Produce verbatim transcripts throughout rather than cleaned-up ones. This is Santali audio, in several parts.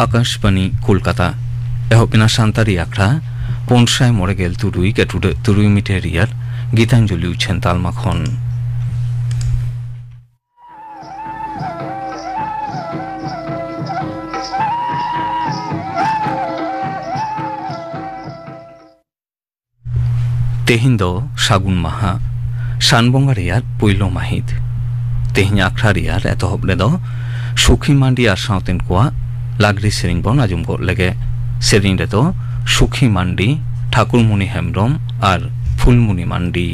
ᱟᱠᱟᱥᱵᱟᱱᱤ ᱠᱳᱞᱠᱟᱛᱟ᱾ ᱮᱦᱚᱵ ᱮᱱᱟ ᱥᱟᱱᱛᱟᱲᱤ ᱟᱠᱷᱲᱟ ᱯᱩᱱ ᱥᱟᱭ ᱢᱚᱬᱮ ᱜᱮᱞ ᱛᱩᱨᱩᱭ ᱜᱮᱴᱩᱰᱟᱹᱜ ᱛᱩᱨᱩᱭ ᱢᱤᱴᱟᱨ ᱨᱮᱭᱟᱜ ᱜᱤᱛᱟᱧᱡᱚᱞᱤ ᱩᱪᱷᱟᱹᱱ ᱛᱟᱞᱢᱟ ᱠᱷᱚᱱ᱾ ᱛᱮᱦᱮᱧ ᱫᱚ ᱥᱟᱹᱜᱩᱱ ᱢᱟᱦᱟ, ᱥᱟᱱ ᱵᱚᱸᱜᱟ ᱨᱮᱭᱟᱜ ᱯᱩᱭᱞᱩ ᱢᱟᱹᱦᱤᱛ᱾ ᱛᱮᱦᱮᱧ ᱟᱠᱷᱲᱟ ᱨᱮᱭᱟᱜ ᱮᱛᱚᱦᱚᱵ ᱨᱮᱫᱚ ᱥᱩᱠᱷᱤ ᱢᱟᱱᱰᱤ ᱟᱨ ᱥᱟᱶᱛᱮᱱ ᱠᱚᱣᱟᱜ ᱞᱟᱜᱽᱲᱮ ᱥᱮᱨᱮᱧ ᱵᱚᱱ ᱟᱸᱡᱚᱢ ᱜᱚᱫ ᱞᱮᱜᱮ᱾ ᱥᱮᱨᱮᱧ ᱨᱮᱫᱚ ᱥᱩᱠᱷᱤ ᱢᱟᱱᱰᱤ, ᱴᱷᱟᱠᱩᱨᱢᱩᱱᱤ ᱦᱮᱢᱵᱨᱚᱢ ᱟᱨ ᱯᱷᱩᱞᱢᱩᱱᱤ ᱢᱟᱱᱰᱤ᱾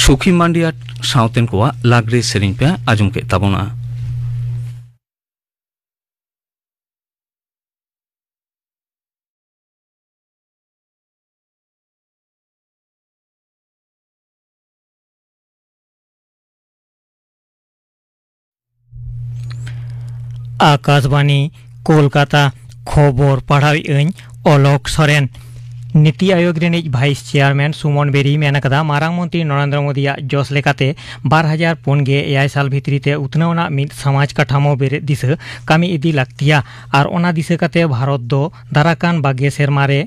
ᱥᱩᱠᱷᱤ ᱢᱟᱱᱰᱤᱭᱟ ᱥᱟᱶᱛᱮᱱ ᱠᱚᱣᱟᱜ ᱞᱟᱜᱽᱲᱮ ᱥᱮᱨᱮᱧ ᱯᱮ ᱟᱸᱡᱚᱢ ᱠᱮᱫ ᱛᱟᱵᱚᱱᱟ᱾ ᱟᱠᱟᱥᱵᱟᱱᱤ, ᱠᱳᱞᱠᱟᱛᱟ᱾ ᱠᱷᱚᱵᱚᱨ ᱯᱟᱲᱦᱟᱣᱮᱫ ᱟᱹᱧ ᱚᱞᱚᱠ ᱥᱚᱨᱮᱱ᱾ ᱱᱤᱛᱤ ᱟᱭᱳᱜᱽ ᱨᱤᱱᱤᱡ ᱵᱷᱟᱭᱤᱥ ᱪᱮᱭᱟᱨᱢᱮᱱ ᱥᱩᱢᱚᱱ ᱵᱮᱨᱤᱭ ᱢᱮᱱ ᱟᱠᱟᱫᱟ, ᱢᱟᱨᱟᱝ ᱢᱚᱱᱛᱨᱤ ᱱᱚᱨᱮᱱᱫᱨᱚ ᱢᱳᱫᱤᱭᱟᱜ ᱡᱚᱥ ᱞᱮᱠᱟᱛᱮ ᱵᱟᱨ ᱦᱟᱡᱟᱨ ᱯᱩᱱ ᱜᱮ ᱮᱭᱟᱭ ᱥᱟᱞ ᱵᱷᱤᱛᱨᱤ ᱛᱮ ᱩᱛᱱᱟᱹᱣ ᱟᱱᱟᱜ ᱢᱤᱫ ᱥᱚᱢᱟᱡᱽ ᱠᱟᱴᱷᱟᱢᱳ ᱵᱮᱨᱮᱫ ᱫᱤᱥᱟᱹ ᱠᱟᱹᱢᱤ ᱤᱫᱤ ᱞᱟᱹᱠᱛᱤᱭᱟ ᱟᱨ ᱚᱱᱟ ᱫᱤᱥᱟᱹ ᱠᱟᱛᱮ ᱵᱷᱟᱨᱚᱛ ᱫᱚ ᱫᱟᱨᱟᱠᱟᱱ ᱵᱟᱜᱮ ᱥᱮᱨᱢᱟ ᱨᱮ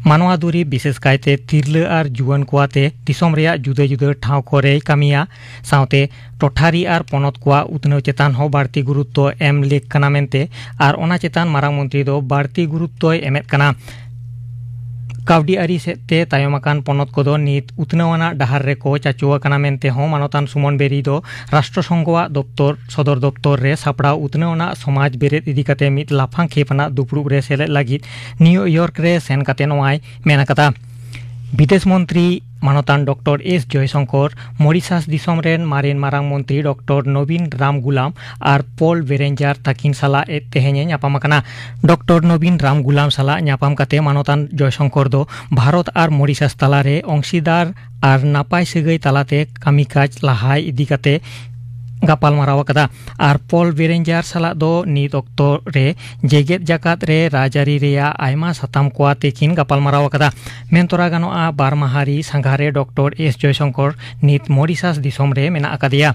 ᱢᱟᱱᱣᱟ ᱫᱩᱨᱤᱵ, ᱵᱤᱥᱮᱥ ᱠᱟᱭᱛᱮ ᱛᱤᱨᱞᱟᱹ ᱟᱨ ᱡᱩᱣᱟᱹᱱ ᱠᱚ ᱟᱛᱮ ᱫᱤᱥᱚᱢ ᱨᱮᱭᱟᱜ ᱡᱩᱫᱟᱹ ᱡᱩᱫᱟᱹ ᱴᱷᱟᱶ ᱠᱚᱨᱮᱭ ᱠᱟᱹᱢᱤᱭᱟ᱾ ᱥᱟᱶᱛᱮ ᱴᱚᱴᱷᱟᱨᱤ ᱟᱨ ᱯᱚᱱᱚᱛ ᱠᱚᱣᱟᱜ ᱩᱛᱱᱟᱹᱣ ᱪᱮᱛᱟᱱ ᱦᱚᱸ ᱵᱟᱹᱲᱛᱤ ᱜᱩᱨᱩᱛᱛᱚ ᱮᱢ ᱞᱮᱠ ᱠᱟᱱᱟ ᱢᱮᱱᱛᱮ ᱟᱨ ᱚᱱᱟ ᱪᱮᱛᱟᱱ ᱢᱟᱨᱟᱝ ᱢᱚᱱᱛᱨᱤ ᱫᱚ ᱵᱟᱹᱲᱛᱤ ᱜᱩᱨᱩᱛᱛᱚᱭ ᱮᱢᱮᱫ ᱠᱟᱱᱟ᱾ ᱠᱟᱹᱣᱰᱤ ᱟᱹᱨᱤ ᱥᱮᱫ ᱛᱮ ᱛᱟᱭᱚᱢ ᱟᱠᱟᱱ ᱯᱚᱱᱚᱛ ᱠᱚᱫᱚ ᱱᱤᱛ ᱩᱛᱱᱟᱹᱣ ᱟᱱᱟᱜ ᱰᱟᱦᱟᱨ ᱨᱮᱠᱚ ᱪᱟᱪᱳ ᱟᱠᱟᱱᱟ ᱢᱮᱱᱛᱮ ᱦᱚᱸ ᱢᱟᱱᱚᱛᱟᱱ ᱥᱩᱢᱚᱱ ᱵᱮᱨᱤ ᱫᱚ ᱨᱟᱥᱴᱨᱚ ᱥᱚᱝᱜᱷᱚᱣᱟᱜ ᱫᱚᱯᱛᱚᱨ, ᱥᱚᱫᱚᱨ ᱫᱚᱯᱛᱚᱨ ᱨᱮ ᱥᱟᱯᱲᱟᱣ ᱩᱛᱱᱟᱹᱣ ᱟᱱᱟᱜ ᱥᱚᱢᱟᱡᱽ ᱵᱮᱨᱮᱫ ᱤᱫᱤ ᱠᱟᱛᱮ ᱢᱤᱫ ᱞᱟᱯᱷᱟᱝ ᱠᱷᱮᱯ ᱟᱱᱟᱜ ᱫᱩᱯᱲᱩᱵ ᱨᱮ ᱥᱮᱞᱮᱫ ᱞᱟᱹᱜᱤᱫ ᱱᱤᱭᱩ ᱤᱭᱚᱨᱠ ᱨᱮ ᱥᱮᱱ ᱠᱟᱛᱮ ᱱᱚᱣᱟᱭ ᱢᱮᱱ ᱟᱠᱟᱫᱟ᱾ ᱵᱤᱫᱮᱥ ᱢᱚᱱᱛᱨᱤ ᱢᱟᱱᱚᱛᱟᱱ ᱰᱚᱠᱴᱚᱨ ᱮᱥ ᱡᱚᱭᱥᱚᱝᱠᱚᱨ ᱢᱚᱨᱤᱥᱟᱥ ᱫᱤᱥᱚᱢ ᱨᱮᱱ ᱢᱟᱨᱮᱱ ᱢᱟᱨᱟᱝ ᱢᱚᱱᱛᱨᱤ ᱰᱚᱠᱴᱚᱨ ᱱᱚᱵᱤᱱ ᱨᱟᱢ ᱜᱩᱞᱟᱢ ᱟᱨ ᱯᱚᱞ ᱵᱮᱨᱮᱧᱡᱟᱨ ᱛᱟᱹᱠᱤᱱ ᱥᱟᱞᱟᱜ ᱮ ᱛᱮᱦᱮᱧ ᱮ ᱧᱟᱯᱟᱢ ᱟᱠᱟᱱᱟ᱾ ᱰᱚᱠᱴᱚᱨ ᱱᱚᱵᱤᱱ ᱨᱟᱢ ᱜᱩᱞᱟᱢ ᱥᱟᱞᱟᱜ ᱧᱟᱯᱟᱢ ᱠᱟᱛᱮ ᱢᱟᱱᱚᱛᱟᱱ ᱡᱚᱭᱥᱚᱝᱠᱚᱨ ᱫᱚ ᱵᱷᱟᱨᱚᱛ ᱟᱨ ᱢᱚᱨᱤᱥᱟᱥ ᱛᱟᱞᱟᱨᱮ ᱚᱝᱥᱤᱫᱟᱨ ᱟᱨ ᱱᱟᱯᱟᱭ ᱥᱟᱹᱜᱟᱹᱭ ᱛᱟᱞᱟᱛᱮ ᱠᱟᱹᱢᱤ ᱠᱟᱡᱽ ᱞᱟᱦᱟᱭ ᱤᱫᱤ ᱠᱟᱛᱮ ᱜᱟᱯᱟᱞᱢᱟᱨᱟᱣ ᱟᱠᱟᱫᱟ᱾ ᱟᱨ ᱯᱚᱞ ᱵᱮᱨᱮᱧᱡᱟᱨ ᱥᱟᱞᱟᱜ ᱫᱚ ᱱᱤᱛ ᱚᱠᱛᱚ ᱨᱮ ᱡᱮᱜᱮᱛ ᱡᱟᱠᱟᱛ ᱨᱮ ᱨᱟᱡᱽᱟᱹᱨᱤ ᱨᱮᱭᱟᱜ ᱟᱭᱢᱟ ᱥᱟᱛᱟᱢ ᱠᱚ ᱟᱛᱮ ᱠᱤᱱ ᱜᱟᱯᱟᱞᱢᱟᱨᱟᱣ ᱟᱠᱟᱫᱟ᱾ ᱢᱮᱱ ᱛᱚᱨᱟ ᱜᱟᱱᱚᱜᱼᱟ, ᱵᱟᱨ ᱢᱟᱦᱟ ᱨᱤ ᱥᱟᱸᱜᱷᱟᱨ ᱨᱮ ᱰᱚᱠᱴᱚᱨ ᱮᱥ ᱡᱚᱭᱥᱚᱝᱠᱚᱨ ᱱᱤᱛ ᱢᱚᱨᱤᱥᱟᱥ ᱫᱤᱥᱚᱢ ᱨᱮ ᱢᱮᱱᱟᱜ ᱟᱠᱟᱫᱮᱭᱟ᱾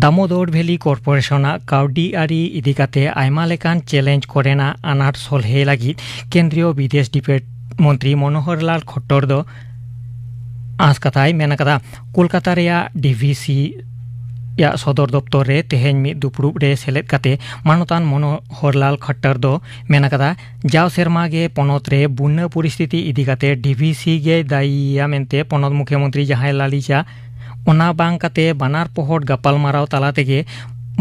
ᱫᱟᱢᱳᱫᱚᱨ ᱵᱷᱮᱞᱤ ᱠᱚᱨᱯᱳᱨᱮᱥᱚᱱᱟᱜ ᱠᱟᱹᱣᱰᱤ ᱟᱹᱨᱤ ᱤᱫᱤ ᱠᱟᱛᱮ ᱟᱭᱢᱟ ᱞᱮᱠᱟᱱ ᱪᱮᱞᱮᱧᱡᱽ ᱠᱚᱨᱮᱱᱟᱜ ᱟᱱᱟᱴ ᱥᱚᱞᱦᱮ ᱞᱟᱹᱜᱤᱫ ᱠᱮᱱᱫᱨᱤᱭᱚ ᱵᱤᱫᱮᱥ ᱰᱤᱯᱮᱴ ᱢᱚᱱᱛᱨᱤ ᱢᱚᱱᱳᱦᱚᱨ ᱞᱟᱞ ᱠᱷᱚᱴᱴᱚᱨ ᱫᱚ ᱟᱸᱥ ᱠᱟᱛᱷᱟᱭ ᱢᱮᱱ ᱟᱠᱟᱫᱟ᱾ ᱠᱳᱞᱠᱟᱛᱟ ᱨᱮᱭᱟᱜ ᱰᱤ ᱵᱷᱤ ᱥᱤ ᱭᱟᱜ ᱥᱚᱫᱚᱨ ᱫᱚᱯᱛᱚᱨ ᱨᱮ ᱛᱮᱦᱮᱧ ᱢᱤᱫ ᱫᱩᱯᱲᱩᱵ ᱨᱮ ᱥᱮᱞᱮᱫ ᱠᱟᱛᱮ ᱢᱟᱱᱚᱛᱟᱱ ᱢᱚᱱᱳᱦᱚᱨ ᱞᱟᱞ ᱠᱷᱚᱴᱴᱚᱨ ᱫᱚ ᱢᱮᱱ ᱟᱠᱟᱫᱟ, ᱡᱟᱣ ᱥᱮᱨᱢᱟ ᱜᱮ ᱯᱚᱱᱚᱛ ᱨᱮ ᱵᱩᱱᱱᱟᱹ ᱯᱚᱨᱤᱥᱛᱷᱤᱛᱤ ᱤᱫᱤ ᱠᱟᱛᱮ ᱰᱤ ᱵᱷᱤ ᱥᱤ ᱜᱮᱭ ᱫᱟᱭᱤᱭᱟ ᱢᱮᱱᱛᱮ ᱯᱚᱱᱚᱛ ᱢᱩᱠᱷᱭᱟᱹᱢᱚᱱᱛᱨᱤ ᱡᱟᱦᱟᱸᱭ ᱞᱟᱹᱞᱤᱡᱟ, ᱚᱱᱟ ᱵᱟᱝ ᱠᱟᱛᱮ ᱵᱟᱱᱟᱨ ᱯᱚᱦᱚᱴ ᱜᱟᱯᱟᱞᱢᱟᱨᱟᱣ ᱛᱟᱞᱟ ᱛᱮᱜᱮ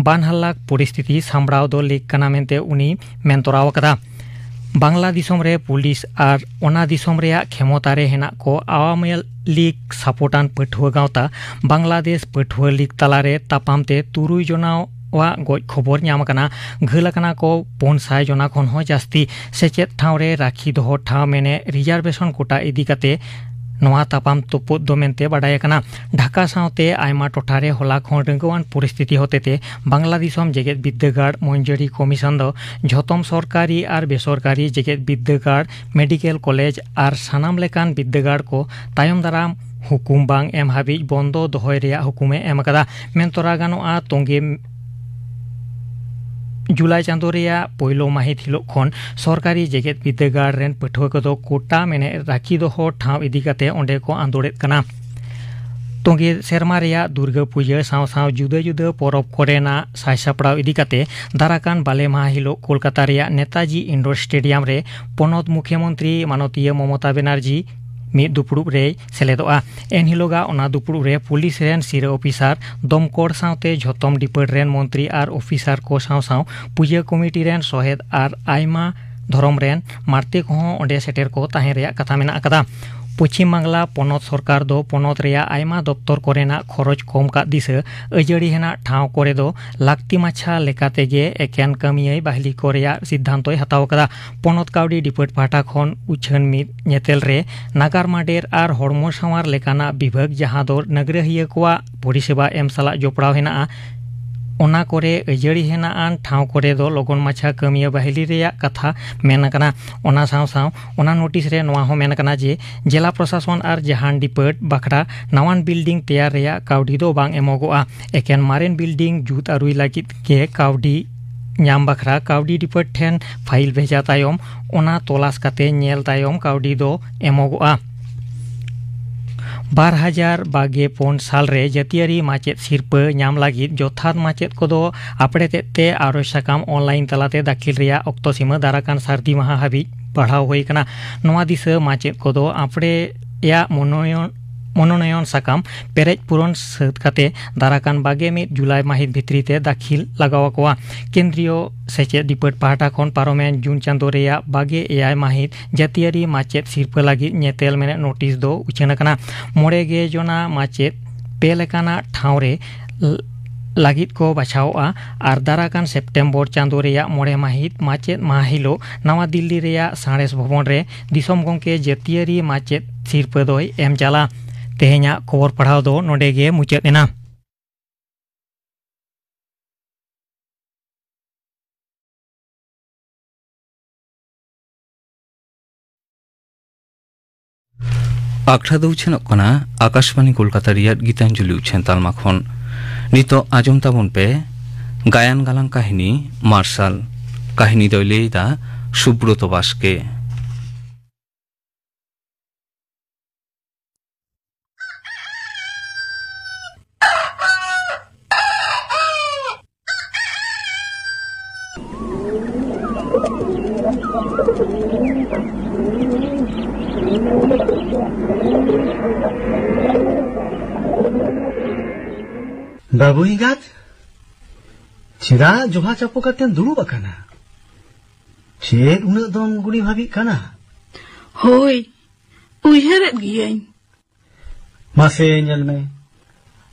ᱵᱟᱱ ᱦᱟᱞᱟᱠ ᱯᱚᱨᱤᱥᱛᱷᱤᱛᱤ ᱥᱟᱢᱵᱲᱟᱣ ᱫᱚ ᱞᱮᱠ ᱠᱟᱱᱟ ᱢᱮᱱᱛᱮ ᱩᱱᱤ ᱢᱮᱱ ᱛᱚᱨᱟᱣ ᱟᱠᱟᱫᱟ᱾ ᱵᱟᱝᱞᱟ ᱫᱤᱥᱚᱢ ᱨᱮ ᱯᱩᱞᱤᱥ ᱟᱨ ᱚᱱᱟ ᱫᱤᱥᱚᱢ ᱨᱮᱭᱟᱜ ᱠᱷᱮᱢᱚᱛᱟ ᱨᱮ ᱦᱮᱱᱟᱜ ᱠᱚ ᱟᱣᱟᱢᱤ ᱞᱤᱜᱽ ᱥᱟᱯᱳᱨᱴᱟᱱ ᱯᱟᱹᱴᱷᱩᱣᱟᱹ ᱜᱟᱶᱛᱟ ᱵᱟᱝᱞᱟᱫᱮᱥ ᱯᱟᱹᱴᱷᱩᱣᱟᱹ ᱞᱤᱜᱽ ᱛᱟᱞᱟᱨᱮ ᱛᱟᱯᱟᱢ ᱛᱮ ᱛᱩᱨᱩᱭ ᱡᱚᱱᱟᱣᱟᱜ ᱜᱚᱡ ᱠᱷᱚᱵᱚᱨ ᱧᱟᱢ ᱟᱠᱟᱱᱟ᱾ ᱜᱷᱟᱹᱞ ᱟᱠᱟᱱᱟ ᱠᱚ ᱯᱩᱱ ᱥᱟᱭ ᱡᱚᱱᱟ ᱠᱷᱚᱱ ᱦᱚᱸ ᱡᱟᱹᱥᱛᱤ᱾ ᱥᱮᱪᱮᱫ ᱴᱷᱟᱶ ᱨᱮ ᱨᱟᱹᱠᱷᱤ ᱫᱚᱦᱚ ᱴᱷᱟᱶ ᱢᱮᱱᱮᱫ ᱨᱤᱡᱟᱨᱵᱷᱮᱥᱚᱱ ᱠᱳᱴᱟ ᱤᱫᱤ ᱠᱟᱛᱮ ᱱᱚᱣᱟ ᱛᱟᱯᱟᱢ ᱛᱩᱯᱩᱫ ᱫᱚ ᱢᱮᱱᱛᱮ ᱵᱟᱰᱟᱭ ᱟᱠᱟᱱᱟ᱾ ᱰᱷᱟᱠᱟ ᱥᱟᱶᱛᱮ ᱟᱭᱢᱟ ᱴᱚᱴᱷᱟ ᱨᱮ ᱦᱚᱞᱟ ᱠᱷᱚᱱ ᱨᱟᱹᱜᱟᱹᱣᱟᱱ ᱯᱚᱨᱤᱥᱛᱷᱤᱛᱤ ᱦᱚᱛᱮᱛᱮ ᱵᱟᱝᱞᱟ ᱫᱤᱥᱚᱢ ᱡᱮᱜᱮᱛ ᱵᱤᱨᱫᱟᱹᱜᱟᱲ ᱢᱚᱧᱡᱩᱨᱤ ᱠᱚᱢᱤᱥᱚᱱ ᱫᱚ ᱡᱷᱚᱛᱚᱢ ᱥᱚᱨᱠᱟᱨᱤ ᱟᱨ ᱵᱮᱥᱚᱨᱠᱟᱨᱤ ᱡᱮᱜᱮᱛ ᱵᱤᱨᱫᱟᱹᱜᱟᱲ, ᱢᱮᱰᱤᱠᱮᱞ ᱠᱚᱞᱮᱡᱽ ᱟᱨ ᱥᱟᱱᱟᱢ ᱞᱮᱠᱟᱱ ᱵᱤᱨᱫᱟᱹᱜᱟᱲ ᱠᱚ ᱛᱟᱭᱚᱢ ᱫᱟᱨᱟᱢ ᱦᱩᱠᱩᱢ ᱵᱟᱝ ᱮᱢ ᱦᱟᱹᱵᱤᱡ ᱵᱚᱱᱫᱚ ᱫᱚᱦᱚᱭ ᱨᱮᱭᱟᱜ ᱦᱩᱠᱩᱢᱮ ᱮᱢ ᱟᱠᱟᱫᱟ᱾ ᱢᱮᱱ ᱛᱚᱨᱟ ᱜᱟᱱᱚᱜᱼᱟ, ᱛᱚᱸᱜᱮ ᱡᱩᱞᱟᱭ ᱪᱟᱸᱫᱳ ᱨᱮᱭᱟᱜ ᱯᱳᱭᱞᱳ ᱢᱟᱹᱦᱤᱛ ᱦᱤᱞᱳᱜ ᱠᱷᱚᱱ ᱥᱚᱨᱠᱟᱨᱤ ᱡᱮᱜᱮᱛ ᱵᱤᱨᱫᱟᱹᱜᱟᱲ ᱨᱮᱱ ᱯᱟᱹᱴᱷᱩᱣᱟᱹ ᱠᱚᱫᱚ ᱠᱳᱴᱟ ᱢᱮᱱᱮᱫ ᱨᱟᱹᱠᱷᱤ ᱫᱚᱦᱚ ᱴᱷᱟᱶ ᱤᱫᱤ ᱠᱟᱛᱮ ᱚᱸᱰᱮ ᱠᱚ ᱟᱸᱫᱳᱲᱮᱫ ᱠᱟᱱᱟ᱾ ᱛᱚᱸᱜᱮ ᱥᱮᱨᱢᱟ ᱨᱮᱭᱟᱜ ᱫᱩᱨᱜᱟᱹ ᱯᱩᱡᱟᱹ ᱥᱟᱶ ᱥᱟᱶ ᱡᱩᱫᱟᱹ ᱡᱩᱫᱟᱹ ᱯᱚᱨᱚᱵᱽ ᱠᱚᱨᱮᱱᱟᱜ ᱥᱟᱡᱽ ᱥᱟᱯᱲᱟᱣ ᱤᱫᱤ ᱠᱟᱛᱮ ᱫᱟᱨᱟᱠᱟᱱ ᱵᱟᱞᱮ ᱢᱟᱦᱟ ᱦᱤᱞᱳᱜ ᱠᱳᱞᱠᱟᱛᱟ ᱨᱮᱭᱟᱜ ᱱᱮᱛᱟᱡᱤ ᱤᱱᱰᱳᱨ ᱥᱴᱮᱰᱤᱭᱟᱢ ᱨᱮ ᱯᱚᱱᱚᱛ ᱢᱩᱠᱷᱭᱚᱢᱚᱱᱛᱨᱤ ᱢᱟᱱᱚᱛᱤᱭᱟᱹ ᱢᱚᱢᱚᱛᱟ ᱵᱮᱱᱟᱨᱡᱤ ᱢᱤᱫ ᱫᱩᱯᱲᱩᱵ ᱨᱮᱭ ᱥᱮᱞᱮᱫᱚᱜᱼᱟ᱾ ᱮᱱᱦᱤᱞᱳᱜᱟᱜ ᱚᱱᱟ ᱫᱩᱯᱲᱩᱵ ᱨᱮ ᱯᱩᱞᱤᱥ ᱨᱮᱱ ᱥᱤᱨᱟᱹ ᱚᱯᱷᱤᱥᱟᱨ, ᱫᱚᱢᱠᱚᱲ ᱥᱟᱶᱛᱮ ᱡᱷᱚᱛᱚᱢ ᱰᱤᱯᱟᱨᱴ ᱨᱮᱱ ᱢᱚᱱᱛᱨᱤ ᱟᱨ ᱚᱯᱷᱤᱥᱟᱨ ᱠᱚ ᱥᱟᱶ ᱥᱟᱶ ᱯᱩᱡᱟᱹ ᱠᱚᱢᱤᱴᱤ ᱨᱮᱱ ᱥᱚᱦᱮᱫ ᱟᱨ ᱟᱭᱢᱟ ᱫᱷᱚᱨᱚᱢ ᱨᱮᱱ ᱢᱟᱲᱛᱮ ᱠᱚᱦᱚᱸ ᱚᱸᱰᱮ ᱥᱮᱴᱮᱨ ᱠᱚ ᱛᱟᱦᱮᱸ ᱨᱮᱭᱟᱜ ᱠᱟᱛᱷᱟ ᱢᱮᱱᱟᱜ ᱟᱠᱟᱫᱟ᱾ ᱯᱚᱪᱷᱤᱢ ᱵᱟᱝᱞᱟ ᱯᱚᱱᱚᱛ ᱥᱚᱨᱠᱟᱨ ᱫᱚ ᱯᱚᱱᱚᱛ ᱨᱮᱭᱟᱜ ᱟᱭᱢᱟ ᱫᱚᱯᱛᱚᱨ ᱠᱚᱨᱮᱱᱟᱜ ᱠᱷᱚᱨᱚᱪ ᱠᱚᱢ ᱠᱟᱜ ᱫᱤᱥᱟᱹ ᱟᱹᱡᱟᱹᱲᱤ ᱦᱮᱱᱟᱜ ᱴᱷᱟᱶ ᱠᱚᱨᱮ ᱫᱚ ᱞᱟᱹᱠᱛᱤ ᱢᱟᱪᱷᱟ ᱞᱮᱠᱟ ᱛᱮᱜᱮ ᱮᱠᱮᱱ ᱠᱟᱹᱢᱤᱭᱟᱹ ᱵᱟᱦᱞᱤ ᱠᱚ ᱨᱮᱭᱟᱜ ᱥᱤᱫᱽᱫᱷᱟᱱᱛᱚᱭ ᱦᱟᱛᱟᱣ ᱟᱠᱟᱫᱟ᱾ ᱯᱚᱱᱚᱛ ᱠᱟᱹᱣᱰᱤ ᱰᱤᱯᱟᱨᱴ ᱯᱟᱦᱴᱟ ᱠᱷᱚᱱ ᱩᱪᱷᱟᱹᱱ ᱢᱤᱫ ᱧᱮᱛᱮᱞ ᱨᱮ ᱱᱟᱜᱟᱨ ᱢᱟᱰᱮᱨ ᱟᱨ ᱦᱚᱲᱢᱚ ᱥᱟᱶᱟᱨ ᱞᱮᱠᱟᱱᱟᱜ ᱵᱤᱵᱷᱟᱜᱽ, ᱡᱟᱦᱟᱸ ᱫᱚ ᱱᱟᱜᱟᱨᱤᱭᱟᱹ ᱠᱚᱣᱟᱜ ᱯᱚᱨᱤᱥᱮᱵᱟ ᱮᱢ ᱥᱟᱞᱟᱜ ᱡᱚᱯᱲᱟᱣ ᱦᱮᱱᱟᱜᱼᱟ, ᱚᱱᱟ ᱠᱚᱨᱮ ᱟᱹᱡᱟᱹᱲᱤ ᱦᱮᱱᱟᱜ ᱟᱱ ᱴᱷᱟᱶ ᱠᱚᱨᱮ ᱫᱚ ᱞᱚᱜᱚᱱ ᱢᱟᱪᱷᱟ ᱠᱟᱹᱢᱤᱭᱟᱹ ᱵᱟᱹᱦᱞᱤ ᱨᱮᱭᱟᱜ ᱠᱟᱛᱷᱟ ᱢᱮᱱ ᱟᱠᱟᱱᱟ᱾ ᱚᱱᱟ ᱥᱟᱶ ᱥᱟᱶ ᱚᱱᱟ ᱱᱳᱴᱤᱥ ᱨᱮ ᱱᱚᱣᱟ ᱦᱚᱸ ᱢᱮᱱ ᱟᱠᱟᱱᱟ ᱡᱮ ᱡᱮᱞᱟ ᱯᱨᱚᱥᱟᱥᱚᱱ ᱟᱨ ᱡᱟᱦᱟᱱ ᱰᱤᱯᱟᱨᱴ ᱵᱟᱠᱷᱨᱟ ᱱᱟᱣᱟᱱ ᱵᱤᱞᱰᱤᱝ ᱛᱮᱭᱟᱨ ᱨᱮᱭᱟᱜ ᱠᱟᱹᱣᱰᱤ ᱫᱚ ᱵᱟᱝ ᱮᱢᱚᱜᱚᱜᱼᱟ᱾ ᱮᱠᱮᱱ ᱢᱟᱨᱮᱱ ᱵᱤᱞᱰᱤᱝ ᱡᱩᱛ ᱟᱹᱨᱩᱭ ᱞᱟᱹᱜᱤᱫ ᱜᱮ ᱠᱟᱹᱣᱰᱤ ᱧᱟᱢ ᱵᱟᱠᱷᱨᱟ ᱠᱟᱹᱣᱰᱤ ᱰᱤᱯᱟᱨᱴ ᱴᱷᱮᱱ ᱯᱷᱟᱭᱤᱞ ᱵᱷᱮᱡᱟ ᱛᱟᱭᱚᱢ ᱚᱱᱟ ᱛᱚᱞᱟᱥ ᱠᱟᱛᱮ ᱧᱮᱞ ᱛᱟᱭᱚᱢ ᱠᱟᱹᱣᱰᱤ ᱫᱚ ᱮᱢᱚᱜᱚᱜᱼᱟ᱾ ᱵᱟᱨ ᱦᱟᱡᱟᱨ ᱵᱟᱜᱮ ᱯᱩᱱ ᱥᱟᱞ ᱨᱮ ᱡᱟᱹᱛᱤᱭᱟᱹᱨᱤ ᱢᱟᱪᱮᱫ ᱥᱤᱨᱯᱟᱹ ᱧᱟᱢ ᱞᱟᱹᱜᱤᱫ ᱡᱚᱛᱷᱟᱛ ᱢᱟᱪᱮᱫ ᱠᱚᱫᱚ ᱟᱯᱲᱮᱛᱮᱫ ᱛᱮ ᱟᱨᱚᱡᱽ ᱥᱟᱠᱟᱢ ᱚᱱᱞᱟᱭᱤᱱ ᱛᱟᱞᱟᱛᱮ ᱫᱟᱹᱠᱷᱤᱞ ᱨᱮᱭᱟᱜ ᱚᱠᱛᱚ ᱥᱤᱢᱟᱹ ᱫᱟᱨᱟᱠᱟᱱ ᱥᱟᱹᱨᱫᱤ ᱢᱟᱦᱟ ᱦᱟᱹᱵᱤᱡ ᱵᱟᱲᱦᱟᱣ ᱦᱩᱭ ᱟᱠᱟᱱᱟ᱾ ᱱᱚᱣᱟ ᱫᱤᱥᱟᱹ ᱢᱟᱪᱮᱫ ᱠᱚᱫᱚ ᱟᱯᱲᱮᱭᱟᱜ ᱢᱚᱱᱳᱱᱚᱭᱚᱱ ᱢᱚᱱᱳᱱᱚᱭᱚᱱ ᱥᱟᱠᱟᱢ ᱯᱮᱨᱮᱡ ᱯᱩᱨᱚᱱ ᱥᱟᱹᱛ ᱠᱟᱛᱮ ᱫᱟᱨᱟᱠᱟᱱ ᱵᱟᱜᱮ ᱢᱤᱫ ᱡᱩᱞᱟᱭ ᱢᱟᱹᱦᱤᱛ ᱵᱷᱤᱛᱨᱤ ᱛᱮ ᱫᱟᱹᱠᱷᱤᱞ ᱞᱟᱜᱟᱣ ᱟᱠᱚᱣᱟ᱾ ᱠᱮᱱᱫᱨᱤᱭᱚ ᱥᱮᱪᱮᱫ ᱰᱤᱯᱟᱨᱴ ᱯᱟᱦᱴᱟ ᱠᱷᱚᱱ ᱯᱟᱨᱚᱢᱮᱱ ᱡᱩᱱ ᱪᱟᱸᱫᱚ ᱨᱮᱭᱟᱜ ᱵᱟᱜᱮ ᱮᱭᱟᱭ ᱢᱟᱹᱦᱤᱛ ᱡᱟᱹᱛᱤᱭᱟᱹᱨᱤ ᱢᱟᱪᱮᱫ ᱥᱤᱨᱯᱟᱹ ᱞᱟᱹᱜᱤᱫ ᱧᱮᱛᱮᱞ ᱢᱮᱱᱮᱫ ᱱᱳᱴᱤᱥ ᱫᱚ ᱩᱪᱷᱟᱹᱱ ᱟᱠᱟᱱᱟ᱾ ᱢᱚᱬᱮ ᱜᱮ ᱡᱚᱱᱟ ᱢᱟᱪᱮᱫ ᱯᱮ ᱞᱮᱠᱟᱱᱟᱜ ᱴᱷᱟᱶ ᱨᱮ ᱞᱟᱹᱜᱤᱫ ᱠᱚ ᱵᱟᱪᱷᱟᱣᱚᱜᱼᱟ ᱟᱨ ᱫᱟᱨᱟᱠᱟᱱ ᱥᱮᱯᱴᱮᱢᱵᱚᱨ ᱪᱟᱸᱫᱚ ᱨᱮᱭᱟᱜ ᱢᱚᱬᱮ ᱢᱟᱹᱦᱤᱛ ᱢᱟᱪᱮᱫ ᱢᱟᱦᱟ ᱦᱤᱞᱚᱜ ᱱᱟᱣᱟ ᱫᱤᱞᱞᱤ ᱨᱮᱭᱟᱜ ᱥᱟᱬᱮᱥ ᱵᱷᱚᱵᱚᱱ ᱨᱮ ᱫᱤᱥᱚᱢ ᱜᱚᱢᱠᱮ ᱡᱟᱹᱛᱤᱭᱟᱹᱨᱤ ᱢᱟᱪᱮᱫ ᱥᱤᱨᱯᱟᱹ ᱫᱚᱭ ᱮᱢ ᱪᱟᱞᱟ᱾ ᱛᱮᱦᱮᱧᱟᱜ ᱠᱷᱚᱵᱚᱨ ᱯᱟᱲᱦᱟᱣ ᱫᱚ ᱱᱚᱰᱮ ᱜᱮ ᱢᱩᱪᱟᱹᱫ ᱮᱱᱟ᱾ ᱟᱠᱷᱲᱟ ᱫᱚ ᱩᱪᱷᱟᱹᱱᱚᱜ ᱠᱟᱱᱟ ᱟᱠᱟᱥᱵᱟᱱᱤ ᱠᱳᱞᱠᱟᱛᱟ ᱨᱮᱭᱟᱜ ᱜᱤᱛᱟᱧᱡᱚᱞᱤ ᱩᱪᱷᱟᱹᱱ ᱛᱟᱞᱢᱟ ᱠᱷᱚᱱ᱾ ᱱᱤᱛᱚᱜ ᱟᱸᱡᱚᱢ ᱛᱟᱵᱚᱱ ᱯᱮ ᱜᱟᱭᱟᱱ ᱜᱟᱞᱟᱝ ᱠᱟᱹᱦᱱᱤ ᱢᱟᱨᱥᱟᱞ᱾ ᱠᱟᱹᱦᱱᱤ ᱫᱚᱭ ᱞᱟᱹᱭ ᱮᱫᱟ ᱥᱩᱵᱨᱚᱛᱚ ᱵᱟᱥᱠᱮ᱾ ᱵᱟᱹᱵᱩ ᱮᱸᱜᱟᱛ, ᱪᱮᱫᱟᱜ ᱡᱚᱵᱷᱟ ᱪᱟᱯᱚ ᱠᱟᱛᱮᱢ ᱫᱩᱲᱩᱵ ᱟᱠᱟᱱᱟ? ᱪᱮᱫ ᱩᱱᱟᱹᱜ ᱫᱚᱢ ᱜᱩᱱᱤ ᱵᱷᱟᱹᱵᱤᱜ ᱠᱟᱱᱟ? ᱦᱳᱭ, ᱩᱭᱦᱟᱹᱨᱮᱫ ᱜᱤᱭᱟᱹᱧ᱾ ᱢᱟᱥᱮ ᱧᱮᱞ ᱢᱮ,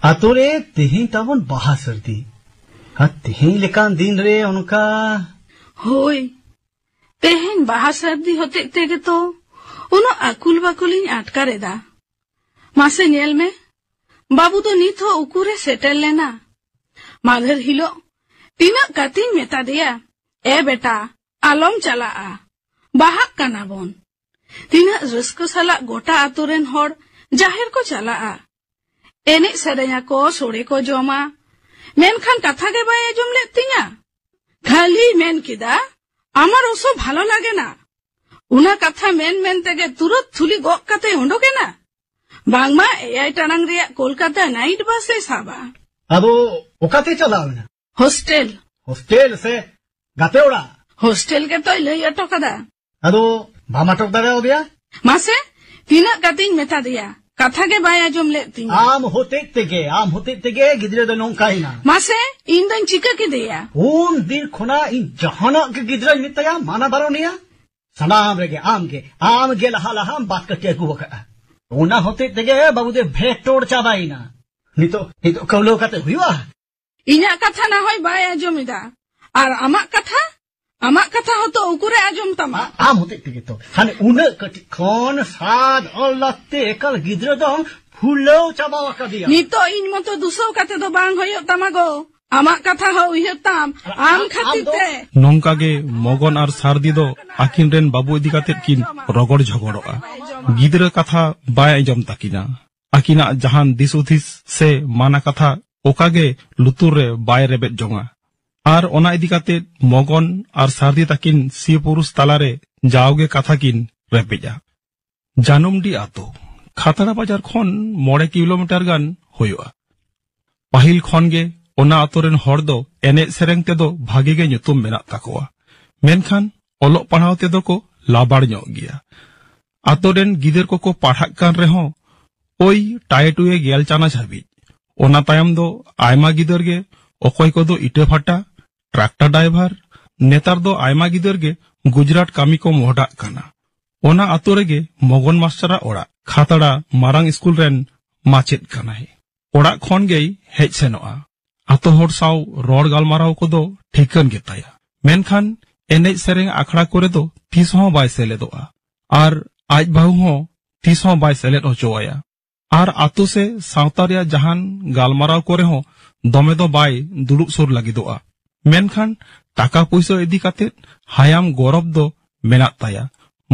ᱟᱛᱳ ᱨᱮ ᱛᱮᱦᱮᱧ ᱛᱟᱵᱚᱱ ᱵᱟᱦᱟ ᱥᱟᱹᱨᱫᱤ, ᱟᱨ ᱛᱮᱦᱮᱧ ᱞᱮᱠᱟᱱ ᱫᱤᱱ ᱨᱮ ᱚᱱᱠᱟ᱾ ᱦᱳᱭ, ᱛᱮᱦᱮᱧ ᱵᱟᱦᱟ ᱥᱟᱹᱨᱫᱤ ᱦᱚᱛᱮᱡ ᱛᱮᱜᱮ ᱛᱚ ᱩᱱᱟᱹᱜ ᱟᱹᱠᱩᱞ ᱵᱟᱹᱠᱩᱞᱤᱧ ᱟᱴᱠᱟᱨ ᱮᱫᱟ᱾ ᱢᱟᱥᱮ ᱧᱮᱞ ᱢᱮ, ᱵᱟᱹᱵᱩ ᱫᱚ ᱱᱤᱛ ᱦᱚᱸ ᱩᱠᱩᱨᱮ ᱥᱮᱴᱮᱨ ᱞᱮᱱᱟ? ᱢᱟᱫᱷᱮᱨ ᱦᱤᱞᱳᱜ ᱛᱤᱱᱟᱹᱜ ᱠᱟᱛᱤᱧ ᱢᱮᱛᱟ ᱫᱮᱭᱟ, "ᱮ ᱵᱮᱴᱟ, ᱟᱞᱚᱢ ᱪᱟᱞᱟᱜᱼᱟ, ᱵᱟᱦᱟᱜ ᱠᱟᱱᱟ ᱵᱚᱱ᱾" ᱛᱤᱱᱟᱹᱜ ᱨᱟᱹᱥᱠᱟᱹ ᱥᱟᱞᱟᱜ ᱜᱚᱴᱟ ᱟᱛᱳ ᱨᱮᱱ ᱦᱚᱲ ᱡᱟᱦᱮᱨ ᱠᱚ ᱪᱟᱞᱟᱜᱼᱟ, ᱮᱱᱮᱡ ᱥᱮᱨᱮᱧ ᱟᱠᱚ, ᱥᱳᱲᱮ ᱠᱚ ᱡᱚᱢᱟ, ᱢᱮᱱᱠᱷᱟᱱ ᱠᱟᱛᱷᱟ ᱜᱮ ᱵᱟᱭ ᱟᱸᱡᱚᱢ ᱞᱮᱫ ᱛᱤᱧᱟ᱾ ᱠᱷᱟᱹᱞᱤᱭ ᱢᱮᱱ ᱠᱮᱫᱟ, "ᱟᱢᱟᱨ ᱚᱥᱚ ᱵᱷᱟᱞᱚ ᱞᱟᱜᱮ ᱱᱟ᱾" ᱚᱱᱟ ᱠᱟᱛᱷᱟ ᱢᱮᱱ ᱢᱮᱱ ᱛᱮᱜᱮ ᱛᱩᱨᱟᱹᱛ ᱛᱷᱩᱞᱤ ᱜᱚᱜ ᱠᱟᱛᱮ ᱩᱰᱩᱠ ᱮᱱᱟ᱾ ᱵᱟᱝᱢᱟ ᱮᱭᱟᱭ ᱴᱟᱲᱟᱝ ᱨᱮᱭᱟᱜ ᱠᱳᱞᱠᱟᱛᱟ ᱱᱟᱭᱤᱴ ᱵᱟᱥ ᱮ ᱥᱟᱵᱟ᱾ ᱟᱫᱚ ᱚᱠᱟᱛᱮ ᱪᱟᱞᱟᱣ ᱮᱱᱟ? ᱦᱳᱥᱴᱮᱞ᱾ ᱦᱳᱥᱴᱮᱞ ᱥᱮ ᱜᱟᱛᱮ ᱚᱲᱟᱜ? ᱦᱳᱥᱴᱮᱞ ᱜᱮᱛᱚᱭ ᱞᱟᱹᱭ ᱚᱴᱚ ᱠᱟᱫᱟ᱾ ᱟᱫᱚ ᱵᱟᱢ ᱟᱴᱚᱠ ᱫᱟᱲᱮᱭᱟᱫᱮᱭᱟ? ᱢᱟᱥᱮ, ᱛᱤᱱᱟᱹᱜ ᱠᱟᱛᱮᱧ ᱢᱮᱛᱟ ᱫᱮᱭᱟ, ᱠᱟᱛᱷᱟ ᱜᱮ ᱵᱟᱭ ᱟᱸᱡᱚᱢ ᱞᱮᱫ ᱛᱤᱧᱟ᱾ ᱟᱢ ᱦᱚᱛᱮᱡ ᱛᱮᱜᱮ, ᱟᱢ ᱦᱚᱛᱮᱡ ᱛᱮᱜᱮ ᱜᱤᱫᱽᱨᱟᱹ ᱫᱚ ᱱᱚᱝᱠᱟᱭᱮᱱᱟ᱾ ᱢᱟᱥᱮ, ᱤᱧ ᱫᱚᱧ ᱪᱤᱠᱟᱹ ᱠᱮᱫᱮᱭᱟ? ᱩᱱ ᱫᱤᱱ ᱠᱷᱚᱱᱟᱜ ᱤᱧ ᱡᱟᱦᱟᱱᱟᱜ ᱜᱮ ᱜᱤᱫᱽᱨᱟᱹᱧ ᱢᱮᱛᱟᱭᱟ, ᱢᱟᱱᱟ ᱵᱟᱨᱚᱱᱮᱭᱟ᱾ ᱥᱟᱱᱟᱢ ᱨᱮᱜᱮ ᱟᱢ ᱜᱮ, ᱟᱢ ᱜᱮ ᱞᱟᱦᱟ ᱞᱟᱦᱟᱢ ᱵᱟᱫ ᱠᱟᱹᱴᱤ ᱟᱹᱜᱩ ᱟᱠᱟᱫᱼᱟ᱾ ᱚᱱᱟ ᱦᱚᱛᱮᱡ ᱛᱮᱜᱮ ᱵᱟᱹᱵᱩ ᱫᱚ ᱵᱷᱮᱴᱳᱲ ᱪᱟᱵᱟᱭᱮᱱᱟ᱾ ᱱᱤᱛᱚᱜ, ᱱᱤᱛᱚᱜ ᱠᱟᱹᱣᱞᱟᱹᱣ ᱠᱟᱛᱮ ᱦᱩᱭᱩᱜᱼᱟ? ᱤᱧᱟᱜ ᱠᱟᱛᱷᱟ ᱱᱟ ᱦᱚᱭ ᱵᱟᱭ ᱟᱸᱡᱚᱢ ᱮᱫᱟ᱾ ᱟᱨ ᱟᱢᱟᱜ ᱠᱟᱛᱷᱟ? ᱟᱢᱟᱜ ᱠᱟᱛᱷᱟ ᱦᱚᱸᱛᱚ ᱩᱠᱩᱨᱮ ᱟᱸᱡᱚᱢ ᱛᱟᱢᱟ᱾ ᱟ-, ᱟᱢ ᱦᱚᱛᱮᱡ ᱛᱮᱜᱮ ᱛᱚ᱾ ᱦᱟᱱᱮ ᱩᱱᱟᱹᱜ ᱠᱟᱹᱴᱤᱡ ᱠᱷᱚᱱ ᱥᱟᱫ ᱚᱞ ᱞᱟᱛᱮ ᱮᱠᱟᱞ ᱜᱤᱫᱽᱨᱟᱹ ᱫᱚᱢ ᱯᱷᱩᱞᱟᱹᱣ ᱪᱟᱵᱟ ᱟᱠᱟᱫᱮᱭᱟ᱾ ᱱᱤᱛᱚᱜ ᱤᱧ ᱢᱚᱛᱚ ᱫᱩᱥᱟᱹᱣ ᱠᱟᱛᱮ ᱫᱚ ᱵᱟᱝ ᱦᱩᱭᱩᱜ ᱛᱟᱢᱟ ᱜᱚ᱾ ᱟᱢᱟᱜ ᱠᱟᱛᱷᱟ ᱦᱚᱸ ᱩᱭᱦᱟᱹᱨ ᱛᱟᱢ, ᱟᱢ ᱟᱢ ᱠᱷᱟᱹᱛᱤᱨ ᱫᱚ ᱛᱮ᱾ ᱱᱚᱝᱠᱟ ᱜᱮ ᱢᱚᱜᱚᱱ ᱟᱨ ᱥᱟᱨᱫᱤ ᱫᱚ ᱟᱹᱠᱤᱱ ᱨᱮᱱ ᱵᱟᱹᱵᱩ ᱤᱫᱤ ᱠᱟᱛᱮᱫ ᱠᱤᱱ ᱨᱚᱜᱚᱲ ᱡᱷᱚᱜᱚᱲᱚᱜᱼᱟ᱾ ᱜᱤᱫᱽᱨᱟᱹ ᱠᱟᱛᱷᱟ ᱵᱟᱭ ᱟᱸᱡᱚᱢ ᱛᱟᱹᱠᱤᱱᱟ᱾ ᱟᱹᱠᱤᱱᱟᱜ ᱡᱟᱦᱟᱱ ᱫᱤᱥ ᱦᱩᱫᱤᱥ ᱥᱮ ᱢᱟᱱᱟ ᱠᱟᱛᱷᱟ ᱚᱠᱟ ᱜᱮ ᱞᱩᱛᱩᱨ ᱨᱮ ᱵᱟᱭ ᱨᱮᱵᱮᱫ ᱡᱚᱝᱟ᱾ ᱟᱨ ᱚᱱᱟ ᱤᱫᱤ ᱠᱟᱛᱮ ᱢᱚᱜᱚᱱ ᱟᱨ ᱥᱟᱨᱫᱤ ᱛᱟᱹᱠᱤᱱ ᱥᱤᱭᱟᱹ ᱯᱩᱨᱩᱥ ᱛᱟᱞᱟᱨᱮ ᱡᱟᱣᱜᱮ ᱠᱟᱛᱷᱟ ᱠᱤᱱ ᱨᱮᱯᱮᱡᱼᱟ᱾ ᱡᱟᱹᱱᱩᱢᱰᱤ ᱟᱛᱳ, ᱠᱷᱟᱛᱲᱟ ᱵᱟᱡᱟᱨ ᱠᱷᱚᱱ ᱢᱚᱬᱮ ᱠᱤᱞᱳᱢᱤᱴᱟᱨ ᱜᱟᱱ ᱦᱩᱭᱩᱜᱼᱟ᱾ ᱯᱟᱹᱦᱤᱞ ᱠᱷᱚᱱ ᱜᱮ ᱚᱱᱟ ᱟᱛᱳ ᱨᱮᱱ ᱦᱚᱲ ᱫᱚ ᱮᱱᱮᱡ ᱥᱮᱨᱮᱧ ᱛᱮᱫᱚ ᱵᱷᱟᱜᱮ ᱜᱮ ᱧᱩᱛᱩᱢ ᱢᱮᱱᱟᱜ ᱛᱟᱠᱚᱣᱟ᱾ ᱢᱮᱱᱠᱷᱟᱱ ᱚᱞᱚᱜ ᱯᱟᱲᱦᱟᱣ ᱛᱮᱫᱚ ᱠᱚ ᱞᱟᱵᱟᱲ ᱧᱚᱜ ᱜᱮᱭᱟ᱾ ᱟᱛᱳ ᱨᱮᱱ ᱜᱤᱫᱟᱹᱨ ᱠᱚᱠᱚ ᱯᱟᱲᱦᱟᱜ ᱠᱟᱱ ᱨᱮᱦᱚᱸ ᱳᱭ ᱴᱟᱭᱮᱴᱩᱭᱮ ᱜᱮᱞ ᱪᱟᱱᱟᱪ ᱦᱟᱹᱵᱤᱡ᱾ ᱚᱱᱟ ᱛᱟᱭᱚᱢ ᱫᱚ ᱟᱭᱢᱟ ᱜᱤᱫᱟᱹᱨ ᱜᱮ ᱚᱠᱚᱭ ᱠᱚᱫᱚ ᱤᱴᱟᱹ ᱵᱷᱟᱴᱟ, ᱴᱨᱟᱠᱴᱟᱨ ᱰᱨᱟᱭᱵᱷᱟᱨ, ᱱᱮᱛᱟᱨ ᱫᱚ ᱟᱭᱢᱟ ᱜᱤᱫᱟᱹᱨ ᱜᱮ ᱜᱩᱡᱽᱨᱟᱴ ᱠᱟᱹᱢᱤ ᱠᱚ ᱢᱚᱦᱰᱟᱜ ᱠᱟᱱᱟ᱾ ᱚᱱᱟ ᱟᱛᱳ ᱨᱮᱜᱮ ᱢᱚᱜᱚᱱ ᱢᱟᱥᱴᱟᱨᱟᱜ ᱚᱲᱟᱜ᱾ ᱠᱷᱟᱛᱲᱟ ᱢᱟᱨᱟᱝ ᱥᱠᱩᱞ ᱨᱮᱱ ᱢᱟᱪᱮᱫ ᱠᱟᱱᱟᱭ᱾ ᱚᱲᱟᱜ ᱠᱷᱚᱱ ᱜᱮᱭ ᱦᱮᱡ ᱥᱮᱱᱚᱜᱼᱟ᱾ ᱟᱛᱳ ᱦᱚᱲ ᱥᱟᱶ ᱨᱚᱲ ᱜᱟᱞᱢᱟᱨᱟᱣ ᱠᱚᱫᱚ ᱴᱷᱤᱠᱟᱹᱱ ᱜᱮᱛᱟᱭᱟ᱾ ᱢᱮᱱᱠᱷᱟᱱ ᱮᱱᱮᱡ ᱥᱮᱨᱮᱧ ᱟᱠᱷᱲᱟ ᱠᱚᱨᱮ ᱫᱚ ᱛᱤᱥ ᱦᱚᱸ ᱵᱟᱭ ᱥᱮᱞᱮᱫᱚᱜᱼᱟ᱾ ᱟᱨ ᱟᱡ ᱵᱟᱹᱦᱩ ᱦᱚᱸ ᱛᱤᱥ ᱦᱚᱸ ᱵᱟᱭ ᱥᱮᱞᱮᱫ ᱦᱚᱪᱚ ᱟᱭᱟ᱾ ᱟᱨ ᱟᱛᱳ ᱥᱮ ᱥᱟᱶᱛᱟ ᱨᱮᱭᱟᱜ ᱡᱟᱦᱟᱱ ᱜᱟᱞᱢᱟᱨᱟᱣ ᱠᱚᱨᱮ ᱦᱚᱸ ᱫᱚᱢᱮ ᱫᱚ ᱵᱟᱭ ᱫᱩᱲᱩᱵ ᱥᱩᱨ ᱞᱟᱹᱜᱤᱫᱚᱜᱼᱟ᱾ ᱢᱮᱱᱠᱷᱟᱱ ᱴᱟᱠᱟ ᱯᱩᱭᱥᱟᱹ ᱤᱫᱤ ᱠᱟᱛᱮ ᱦᱟᱭᱟᱢ ᱜᱚᱨᱚᱵ ᱫᱚ ᱢᱮᱱᱟᱜ ᱛᱟᱭᱟ᱾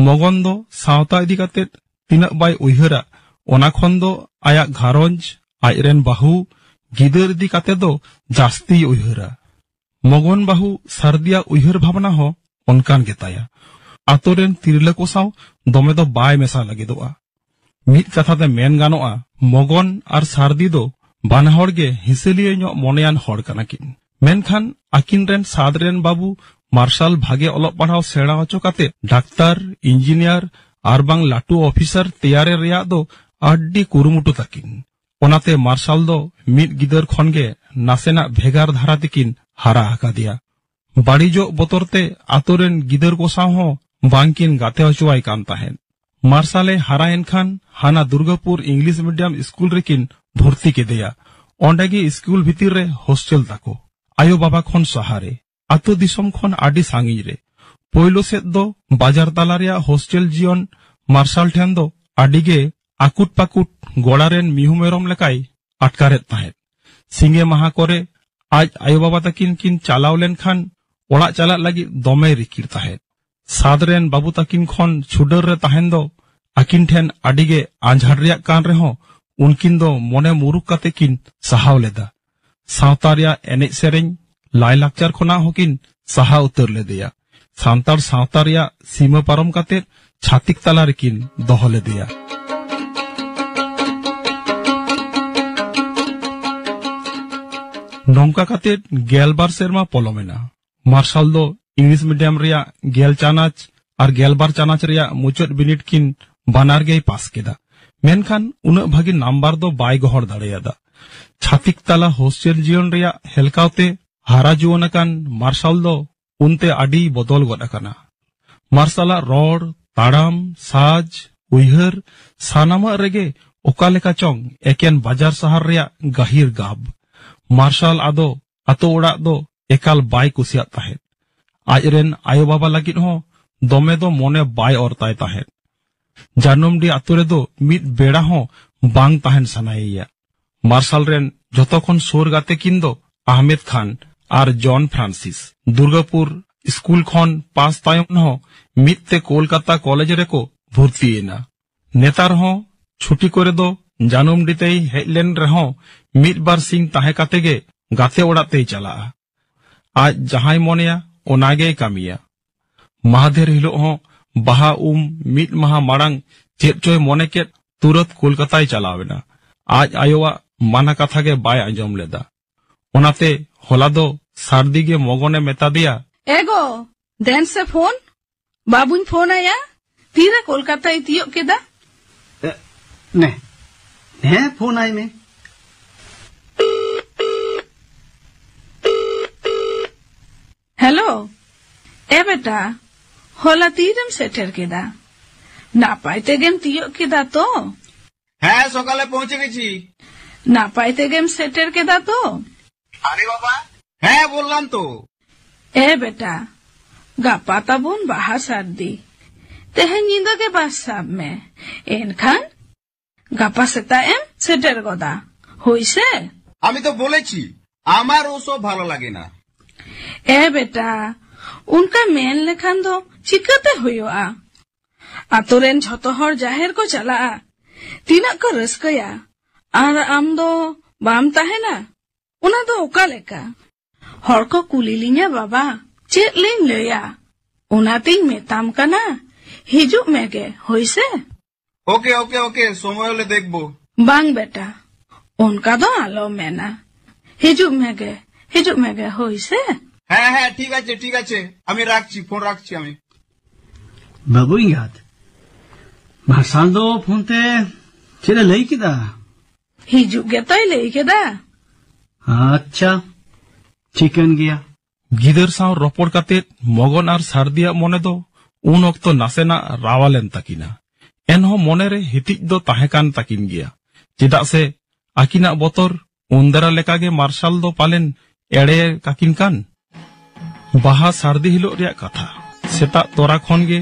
ᱢᱚᱜᱚᱱ ᱫᱚ ᱥᱟᱶᱛᱟ ᱤᱫᱤ ᱠᱟᱛᱮ ᱛᱤᱱᱟᱹᱜ ᱵᱟᱭ ᱩᱭᱦᱟᱹᱨᱟ, ᱚᱱᱟ ᱠᱷᱚᱱ ᱫᱚ ᱟᱭᱟᱜ ᱜᱷᱟᱨᱚᱸᱡᱽ, ᱟᱡᱨᱮᱱ ᱵᱟᱹᱦᱩ, ᱜᱤᱫᱟᱹᱨ ᱤᱫᱤ ᱠᱟᱛᱮ ᱫᱚ ᱡᱟᱹᱥᱛᱤᱭ ᱩᱭᱦᱟᱹᱨᱟ᱾ ᱢᱚᱜᱚᱱ ᱵᱟᱹᱦᱩ ᱥᱟᱹᱨᱫᱤᱭᱟᱜ ᱩᱭᱦᱟᱹᱨ ᱵᱷᱟᱵᱽᱱᱟ ᱦᱚᱸ ᱚᱱᱠᱟᱱ ᱜᱮᱛᱟᱭᱟ᱾ ᱟᱛᱳ ᱨᱮᱱ ᱛᱤᱨᱞᱟᱹ ᱠᱚ ᱥᱟᱶ ᱫᱚᱢᱮ ᱫᱚ ᱵᱟᱭ ᱢᱮᱥᱟ ᱞᱟᱹᱜᱤᱫᱚᱜᱼᱟ᱾ ᱢᱤᱫ ᱠᱟᱛᱷᱟ ᱛᱮ ᱢᱮᱱ ᱜᱟᱱᱚᱜᱼᱟ, ᱢᱚᱜᱚᱱ ᱟᱨ ᱥᱟᱹᱨᱫᱤ ᱫᱚ ᱵᱟᱱᱟ ᱦᱚᱲ ᱜᱮ ᱦᱤᱥᱟᱹᱞᱤᱭᱟᱹ ᱧᱚᱜ ᱢᱚᱱᱮᱭᱟᱱ ᱦᱚᱲ ᱠᱟᱱᱟ ᱠᱤᱱ᱾ ᱢᱮᱱᱠᱷᱟᱱ ᱟᱹᱠᱤᱱ ᱨᱮᱱ ᱥᱟᱫ ᱨᱮᱱ ᱵᱟᱹᱵᱩ ᱢᱟᱨᱥᱟᱞ ᱵᱷᱟᱜᱮ ᱚᱞᱚᱜ ᱯᱟᱲᱦᱟᱣ ᱥᱮᱬᱟ ᱦᱚᱪᱚ ᱠᱟᱛᱮ ᱰᱟᱠᱛᱟᱨ, ᱤᱧᱡᱤᱱᱤᱭᱟᱨ ᱟᱨ ᱵᱟᱝ ᱞᱟᱹᱴᱩ ᱚᱯᱷᱤᱥᱟᱨ ᱛᱮᱭᱟᱨᱮ ᱨᱮᱭᱟᱜ ᱫᱚ ᱟᱹᱰᱤ ᱠᱩᱨᱩᱢᱩᱴᱩ ᱛᱟᱹᱠᱤᱱ᱾ ᱚᱱᱟᱛᱮ ᱢᱟᱨᱥᱟᱞ ᱫᱚ ᱢᱤᱫ ᱜᱤᱫᱟᱹᱨ ᱠᱷᱚᱱ ᱜᱮ ᱱᱟᱥᱮᱱᱟᱜ ᱵᱷᱮᱜᱟᱨ ᱫᱷᱟᱨᱟ ᱛᱮᱠᱤᱱ ᱦᱟᱨᱟ ᱟᱠᱟᱫᱮᱭᱟ᱾ ᱵᱟᱹᱲᱤᱡᱚᱜ ᱵᱚᱛᱚᱨ ᱛᱮ ᱟᱛᱳ ᱨᱮᱱ ᱜᱤᱫᱟᱹᱨ ᱠᱚ ᱥᱟᱶ ᱦᱚᱸ ᱵᱟᱝᱠᱤᱱ ᱜᱟᱛᱮ ᱦᱚᱪᱚᱣᱟᱭ ᱠᱟᱱ ᱛᱟᱦᱮᱸᱫ᱾ ᱢᱟᱨᱥᱟᱞᱮ ᱦᱟᱨᱟᱭᱮᱱ ᱠᱷᱟᱱ ᱦᱟᱱᱟ ᱫᱩᱨᱜᱟᱯᱩᱨ ᱤᱝᱞᱤᱥ ᱢᱤᱰᱤᱭᱟᱢ ᱥᱠᱩᱞ ᱨᱮᱠᱤᱱ ᱵᱷᱚᱨᱛᱤ ᱠᱮᱫᱮᱭᱟ᱾ ᱚᱸᱰᱮ ᱜᱮ ᱥᱠᱩᱞ ᱵᱷᱤᱛᱤᱨ ᱨᱮ ᱦᱳᱥᱴᱮᱞ ᱛᱟᱠᱚ, ᱟᱭᱳ ᱵᱟᱵᱟ ᱠᱷᱚᱱ ᱥᱟᱦᱟᱨᱮ, ᱟᱛᱳ ᱫᱤᱥᱚᱢ ᱠᱷᱚᱱ ᱟᱹᱰᱤ ᱥᱟᱺᱜᱤᱧ ᱨᱮ᱾ ᱯᱳᱭᱞᱳ ᱥᱮᱫ ᱫᱚ ᱵᱟᱡᱟᱨ ᱛᱟᱞᱟ ᱨᱮᱭᱟᱜ ᱦᱳᱥᱴᱮᱞ ᱡᱤᱭᱚᱱ ᱢᱟᱨᱥᱟᱞ ᱴᱷᱮᱱ ᱫᱚ ᱟᱹᱰᱤ ᱜᱮ ᱟᱠᱩᱴ ᱯᱟᱠᱩᱴ ᱜᱚᱲᱟ ᱨᱮᱱ ᱢᱤᱦᱩ ᱢᱮᱨᱚᱢ ᱞᱮᱠᱟᱭ ᱟᱴᱠᱟᱨᱮᱫ ᱛᱟᱦᱮᱸᱫ᱾ ᱥᱤᱸᱜᱮ ᱢᱟᱦᱟ ᱠᱚᱨᱮ ᱟᱡ ᱟᱭᱳ ᱵᱟᱵᱟ ᱛᱟᱹᱠᱤᱱ ᱠᱤᱱ ᱪᱟᱞᱟᱣ ᱞᱮᱱᱠᱷᱟᱱ ᱚᱲᱟᱜ ᱪᱟᱞᱟᱜ ᱞᱟᱹᱜᱤᱫ ᱫᱚᱢᱮᱭ ᱨᱤᱠᱤᱲ ᱛᱟᱦᱮᱸᱫ᱾ ᱥᱟᱫ ᱨᱮᱱ ᱵᱟᱹᱵᱩ ᱛᱟᱹᱠᱤᱱ ᱠᱷᱚᱱ ᱪᱷᱩᱰᱟᱹᱨ ᱨᱮ ᱛᱟᱦᱮᱱ ᱫᱚ ᱟᱹᱠᱤᱱ ᱴᱷᱮᱱ ᱟᱹᱰᱤ ᱜᱮ ᱟᱸᱡᱷᱟᱴ ᱨᱮᱭᱟᱜ ᱠᱟᱱ ᱨᱮᱦᱚᱸ ᱩᱱᱠᱤᱱ ᱫᱚ ᱢᱚᱱᱮ ᱢᱩᱨᱩᱠ ᱠᱟᱛᱮ ᱠᱤᱱ ᱥᱟᱦᱟᱣ ᱞᱮᱫᱟ᱾ ᱥᱟᱶᱛᱟ ᱨᱮᱭᱟᱜ ᱮᱱᱮᱡ ᱥᱮᱨᱮᱧ, ᱞᱟᱭᱞᱟᱠᱪᱟᱨ ᱠᱷᱚᱱᱟᱜ ᱦᱚᱸᱠᱤᱱ ᱥᱟᱦᱟ ᱩᱛᱟᱹᱨ ᱞᱮᱫᱮᱭᱟ᱾ ᱥᱟᱱᱛᱟᱲ ᱥᱟᱶᱛᱟ ᱨᱮᱭᱟᱜ ᱥᱤᱢᱟᱹ ᱯᱟᱨᱚᱢ ᱠᱟᱛᱮ ᱪᱷᱟᱹᱛᱤᱠ ᱛᱟᱞᱟ ᱨᱮᱠᱤᱱ ᱫᱚᱦᱚ ᱞᱮᱫᱮᱭᱟ᱾ ᱱᱚᱝᱠᱟ ᱠᱟᱛᱮ ᱜᱮᱞᱵᱟᱨ ᱥᱮᱨᱢᱟ ᱯᱚᱞᱚᱢᱮᱱᱟ᱾ ᱢᱟᱨᱥᱟᱞ ᱫᱚ ᱤᱝᱞᱤᱥ ᱢᱤᱰᱤᱭᱟᱢ ᱨᱮᱭᱟᱜ ᱜᱮᱞ ᱪᱟᱱᱟᱪ ᱟᱨ ᱜᱮᱞᱵᱟᱨ ᱪᱟᱱᱟᱪ ᱨᱮᱭᱟᱜ ᱢᱩᱪᱟᱹᱫ ᱵᱤᱱᱤᱰ ᱠᱤᱱ ᱵᱟᱱᱟᱨ ᱜᱮᱭ ᱯᱟᱥ ᱠᱮᱫᱟ᱾ ᱢᱮᱱᱠᱷᱟᱱ ᱩᱱᱟᱹᱜ ᱵᱷᱟᱹᱜᱤ ᱱᱟᱢᱵᱟᱨ ᱫᱚ ᱵᱟᱭ ᱜᱚᱦᱚᱲ ᱫᱟᱲᱮᱭᱟᱫᱟ᱾ ᱪᱷᱟᱹᱛᱤᱠ ᱛᱟᱞᱟ ᱦᱳᱥᱴᱮᱞ ᱡᱤᱭᱚᱱ ᱨᱮᱭᱟᱜ ᱦᱮᱞᱠᱟᱣ ᱛᱮ ᱦᱟᱨᱟ ᱡᱩᱣᱟᱹᱱ ᱟᱠᱟᱱ ᱢᱟᱨᱥᱟᱞ ᱫᱚ ᱩᱱᱛᱮ ᱟᱹᱰᱤ ᱵᱚᱫᱚᱞ ᱜᱚᱫ ᱟᱠᱟᱱᱟ᱾ ᱢᱟᱨᱥᱟᱞᱟᱜ ᱨᱚᱲ, ᱛᱟᱲᱟᱢ, ᱥᱟᱡᱽ, ᱩᱭᱦᱟᱹᱨ ᱥᱟᱱᱟᱢᱟᱜ ᱨᱮᱜᱮ ᱚᱠᱟ ᱞᱮᱠᱟ ᱪᱚᱝ ᱮᱠᱮᱱ ᱵᱟᱡᱟᱨ ᱥᱟᱦᱟᱨ ᱨᱮᱭᱟᱜ ᱜᱟᱹᱦᱤᱨ ᱜᱟᱵ᱾ ᱢᱟᱨᱥᱟᱞ ᱟᱫᱚ ᱟᱛᱳ ᱚᱲᱟᱜ ᱫᱚ ᱮᱠᱟᱞ ᱵᱟᱭ ᱠᱩᱥᱤᱭᱟᱜ ᱛᱟᱦᱮᱸᱫ᱾ ᱟᱡ ᱨᱮᱱ ᱟᱭᱳ ᱵᱟᱵᱟ ᱞᱟᱹᱜᱤᱫ ᱦᱚᱸ ᱫᱚᱢᱮ ᱫᱚ ᱢᱚᱱᱮ ᱵᱟᱭ ᱚᱨ ᱛᱟᱭ ᱛᱟᱦᱮᱸᱫ᱾ ᱡᱟᱱᱚᱢᱰᱤ ᱟᱛᱳ ᱨᱮᱫᱚ ᱢᱤᱫ ᱵᱮᱲᱟ ᱦᱚᱸ ᱵᱟᱝ ᱛᱟᱦᱮᱱ ᱥᱟᱱᱟᱭᱮᱭᱟ᱾ ᱢᱟᱨᱥᱟᱞ ᱨᱮᱱ ᱡᱚᱛᱚ ᱠᱷᱚᱱ ᱥᱩᱨ ᱜᱟᱛᱮ ᱠᱤᱱ ᱫᱚ ᱟᱦᱢᱮᱫ ᱠᱷᱟᱱ ᱟᱨ ᱡᱚᱱ ᱯᱷᱨᱟᱱᱥᱤᱥ᱾ ᱫᱩᱨᱜᱟᱯᱩᱨ ᱥᱠᱩᱞ ᱠᱷᱚᱱ ᱯᱟᱥ ᱛᱟᱭᱚᱢ ᱦᱚᱸ ᱢᱤᱫ ᱛᱮ ᱠᱳᱞᱠᱟᱛᱟ ᱠᱚᱞᱮᱡᱽ ᱨᱮᱠᱚ ᱵᱷᱚᱨᱛᱤᱭᱮᱱᱟ᱾ ᱱᱮᱛᱟᱨ ᱦᱚᱸ ᱪᱷᱩᱴᱤ ᱠᱚᱨᱮ ᱫᱚ ᱡᱟᱱᱚᱢᱰᱤ ᱛᱮᱭ ᱦᱮᱡ ᱞᱮᱱ ᱨᱮᱦᱚᱸ ᱢᱤᱫ ᱵᱟᱨ ᱥᱤᱧ ᱛᱟᱦᱮᱸ ᱠᱟᱛᱮ ᱜᱮ ᱜᱟᱛᱮ ᱚᱲᱟᱜ ᱛᱮᱭ ᱪᱟᱞᱟᱜᱼᱟ᱾ ᱟᱡ ᱡᱟᱦᱟᱸᱭ ᱢᱚᱱᱮᱭᱟ ᱚᱱᱟ ᱜᱮᱭ ᱠᱟᱹᱢᱤᱭᱟ᱾ ᱢᱟᱦᱫᱮᱨ ᱦᱤᱞᱳᱜ ᱦᱚᱸ ᱵᱟᱦᱟ ᱩᱢ ᱢᱤᱫ ᱢᱟᱦᱟ ᱢᱟᱲᱟᱝ ᱪᱮᱫ ᱪᱚᱭ ᱢᱚᱱᱮ ᱠᱮᱫ, ᱛᱩᱨᱟᱹᱛ ᱠᱳᱞᱠᱟᱛᱟᱭ ᱪᱟᱞᱟᱣ ᱮᱱᱟ᱾ ᱟᱡ ᱟᱭᱳᱣᱟᱜ ᱢᱟᱱᱟ ᱠᱟᱛᱷᱟ ᱜᱮ ᱵᱟᱭ ᱟᱸᱡᱚᱢ ᱞᱮᱫᱟ᱾ ᱚᱱᱟᱛᱮ ᱦᱚᱞᱟ ᱫᱚ ᱥᱟᱹᱨᱫᱤ ᱜᱮ ᱢᱚᱜᱚᱱᱮ ᱢᱮᱛᱟ ᱫᱮᱭᱟ, ᱮ ᱜᱚ, ᱫᱮᱱ ᱥᱮ ᱯᱷᱳᱱ, ᱵᱟᱹᱵᱩᱧ ᱯᱷᱳᱱ ᱟᱭᱟ, ᱛᱤᱨᱮ ᱠᱳᱞᱠᱟᱛᱟᱭ ᱛᱤᱭᱳᱜ ᱠᱮᱫᱟ? ᱮ, ᱱᱮ, ᱦᱮᱸ, ᱯᱷᱳᱱ ᱟᱭ ᱢᱮ᱾ ᱦᱮᱞᱳ᱾ ᱮ ᱵᱮᱴᱟ, ᱦᱚᱞᱟ ᱛᱤᱨᱮᱢ ᱥᱮᱴᱮᱨ ᱠᱮᱫᱟ? ᱱᱟᱯᱟᱭ ᱛᱮᱜᱮᱢ ᱛᱤᱭᱳᱜ ᱠᱮᱫᱟ ᱛᱚ? ᱦᱮᱸ, ᱥᱚᱠᱟᱞᱮ ᱯᱚᱦᱪᱮ ᱜᱮᱪᱷᱤ᱾ ᱱᱟᱯᱟᱭ ᱛᱮᱜᱮᱢ ᱥᱮᱴᱮᱨ ᱠᱮᱫᱟ ᱛᱚ? আরে বাবা। হ্যাঁ, বললাম তো। এ বেটা, গাপা তাবুন বাহা সার্দি। তেহেন নিন্দা গে বাস সাব মে। এনখান ᱜᱟᱯᱟ ᱥᱮᱛᱟᱜ ᱮᱢ ᱥᱮᱴᱮᱨ ᱜᱚᱫᱟ᱾ ᱦᱳᱭ ᱥᱮ? আমি তো বলেছি, আমার ওসব ভালো লাগে না। ᱮ ᱵᱮᱴᱟ, ᱚᱱᱠᱟ ᱢᱮᱱ ᱞᱮᱠᱷᱟᱱ ᱫᱚ ᱪᱤᱠᱟᱹᱛᱮ ᱦᱩᱭᱩᱜᱼᱟ? ᱟᱛᱳ ᱨᱮᱱ ᱡᱷᱚᱛᱚ ᱦᱚᱲ ᱡᱟᱦᱮᱨ ᱠᱚ ᱪᱟᱞᱟᱜᱼᱟ, ᱛᱤᱱᱟᱹᱜ ᱠᱚ ᱨᱟᱹᱥᱠᱟᱹᱭᱟ, ᱟᱨ ᱟᱢ ᱫᱚ ᱵᱟᱢ ᱛᱟᱦᱮᱱᱟ? ᱚᱱᱟ ᱫᱚ ᱚᱠᱟ ᱞᱮᱠᱟ? ᱦᱚᱲ ᱠᱚ ᱠᱩᱞᱤ ᱞᱤᱧᱟ ᱵᱟᱵᱟ, ᱪᱮᱫ ᱞᱤᱧ ᱞᱟᱹᱭᱟ? ᱚᱱᱟᱛᱤᱧ ᱢᱮᱛᱟᱢ ᱠᱟᱱᱟ, ᱦᱤᱡᱩᱜ ᱢᱮᱜᱮ, ᱦᱳᱭ ᱥᱮ? ওকে, ওকে, ওকে, সময় হলে দেখবো। ᱵᱟᱝ ᱵᱮᱴᱟ, ᱚᱱᱠᱟ ᱫᱚ ᱟᱞᱚᱢ ᱢᱮᱱᱟ᱾ ᱦᱤᱡᱩᱜ ᱢᱮᱜᱮ, ᱦᱤᱡᱩᱜ ᱢᱮᱜᱮ, ᱦᱳᱭ ᱥᱮ? হ্যাঁ, হ্যাঁ, ঠিক আছে, ঠিক আছে, আমি রাখছি, ফোন রাখছি আমি। ᱵᱟᱹᱵᱩ ᱮᱸᱜᱟᱛ, ᱢᱟᱨᱥᱟᱞ ᱫᱚ ᱯᱷᱳᱱ ᱛᱮ ᱪᱮᱫ ᱮ ᱞᱟᱹᱭ ᱠᱮᱫᱟ? ᱦᱤᱡᱩᱜ ᱜᱮᱛᱚᱭ ᱞᱟᱹᱭ ᱠᱮᱫᱟ᱾ ᱟᱪᱪᱷᱟ, ᱴᱷᱤᱠᱟᱹᱱ ᱜᱮᱭᱟ᱾ ᱜᱤᱫᱟᱹᱨ ᱥᱟᱶ ᱨᱚᱯᱚᱲ ᱠᱟᱛᱮ ᱢᱚᱜᱚᱱ ᱟᱨ ᱥᱟᱨᱫᱤᱭᱟᱜ ᱢᱚᱱᱮ ᱫᱚ ᱩᱱ ᱚᱠᱛᱚ ᱱᱟᱥᱮᱱᱟᱜ ᱨᱟᱣᱟᱞᱮᱱ ᱛᱟᱹᱠᱤᱱᱟ᱾ ᱮᱱᱦᱚᱸ ᱢᱚᱱᱮᱨᱮ ᱦᱤᱛᱤᱡ ᱫᱚ ᱛᱟᱦᱮᱸ ᱠᱟᱱ ᱛᱟᱹᱠᱤᱱ ᱜᱮᱭᱟ, ᱪᱮᱫᱟᱜ ᱥᱮ ᱟᱹᱠᱤᱱᱟᱜ ᱵᱚᱛᱚᱨ ᱩᱱᱫᱟᱨᱟ ᱞᱮᱠᱟᱜᱮ ᱢᱟᱨᱥᱟᱞ ᱫᱚ ᱯᱟᱞᱮᱱ ᱮᱲᱮ ᱠᱟᱹᱠᱤᱱ ᱠᱟᱱ᱾ ᱵᱟᱦᱟ ᱥᱟᱹᱨᱫᱤ ᱦᱤᱞᱳᱜ ᱨᱮᱭᱟᱜ ᱠᱟᱛᱷᱟ᱾ ᱥᱮᱛᱟᱜ ᱛᱚᱨᱟ ᱠᱷᱚᱱ ᱜᱮ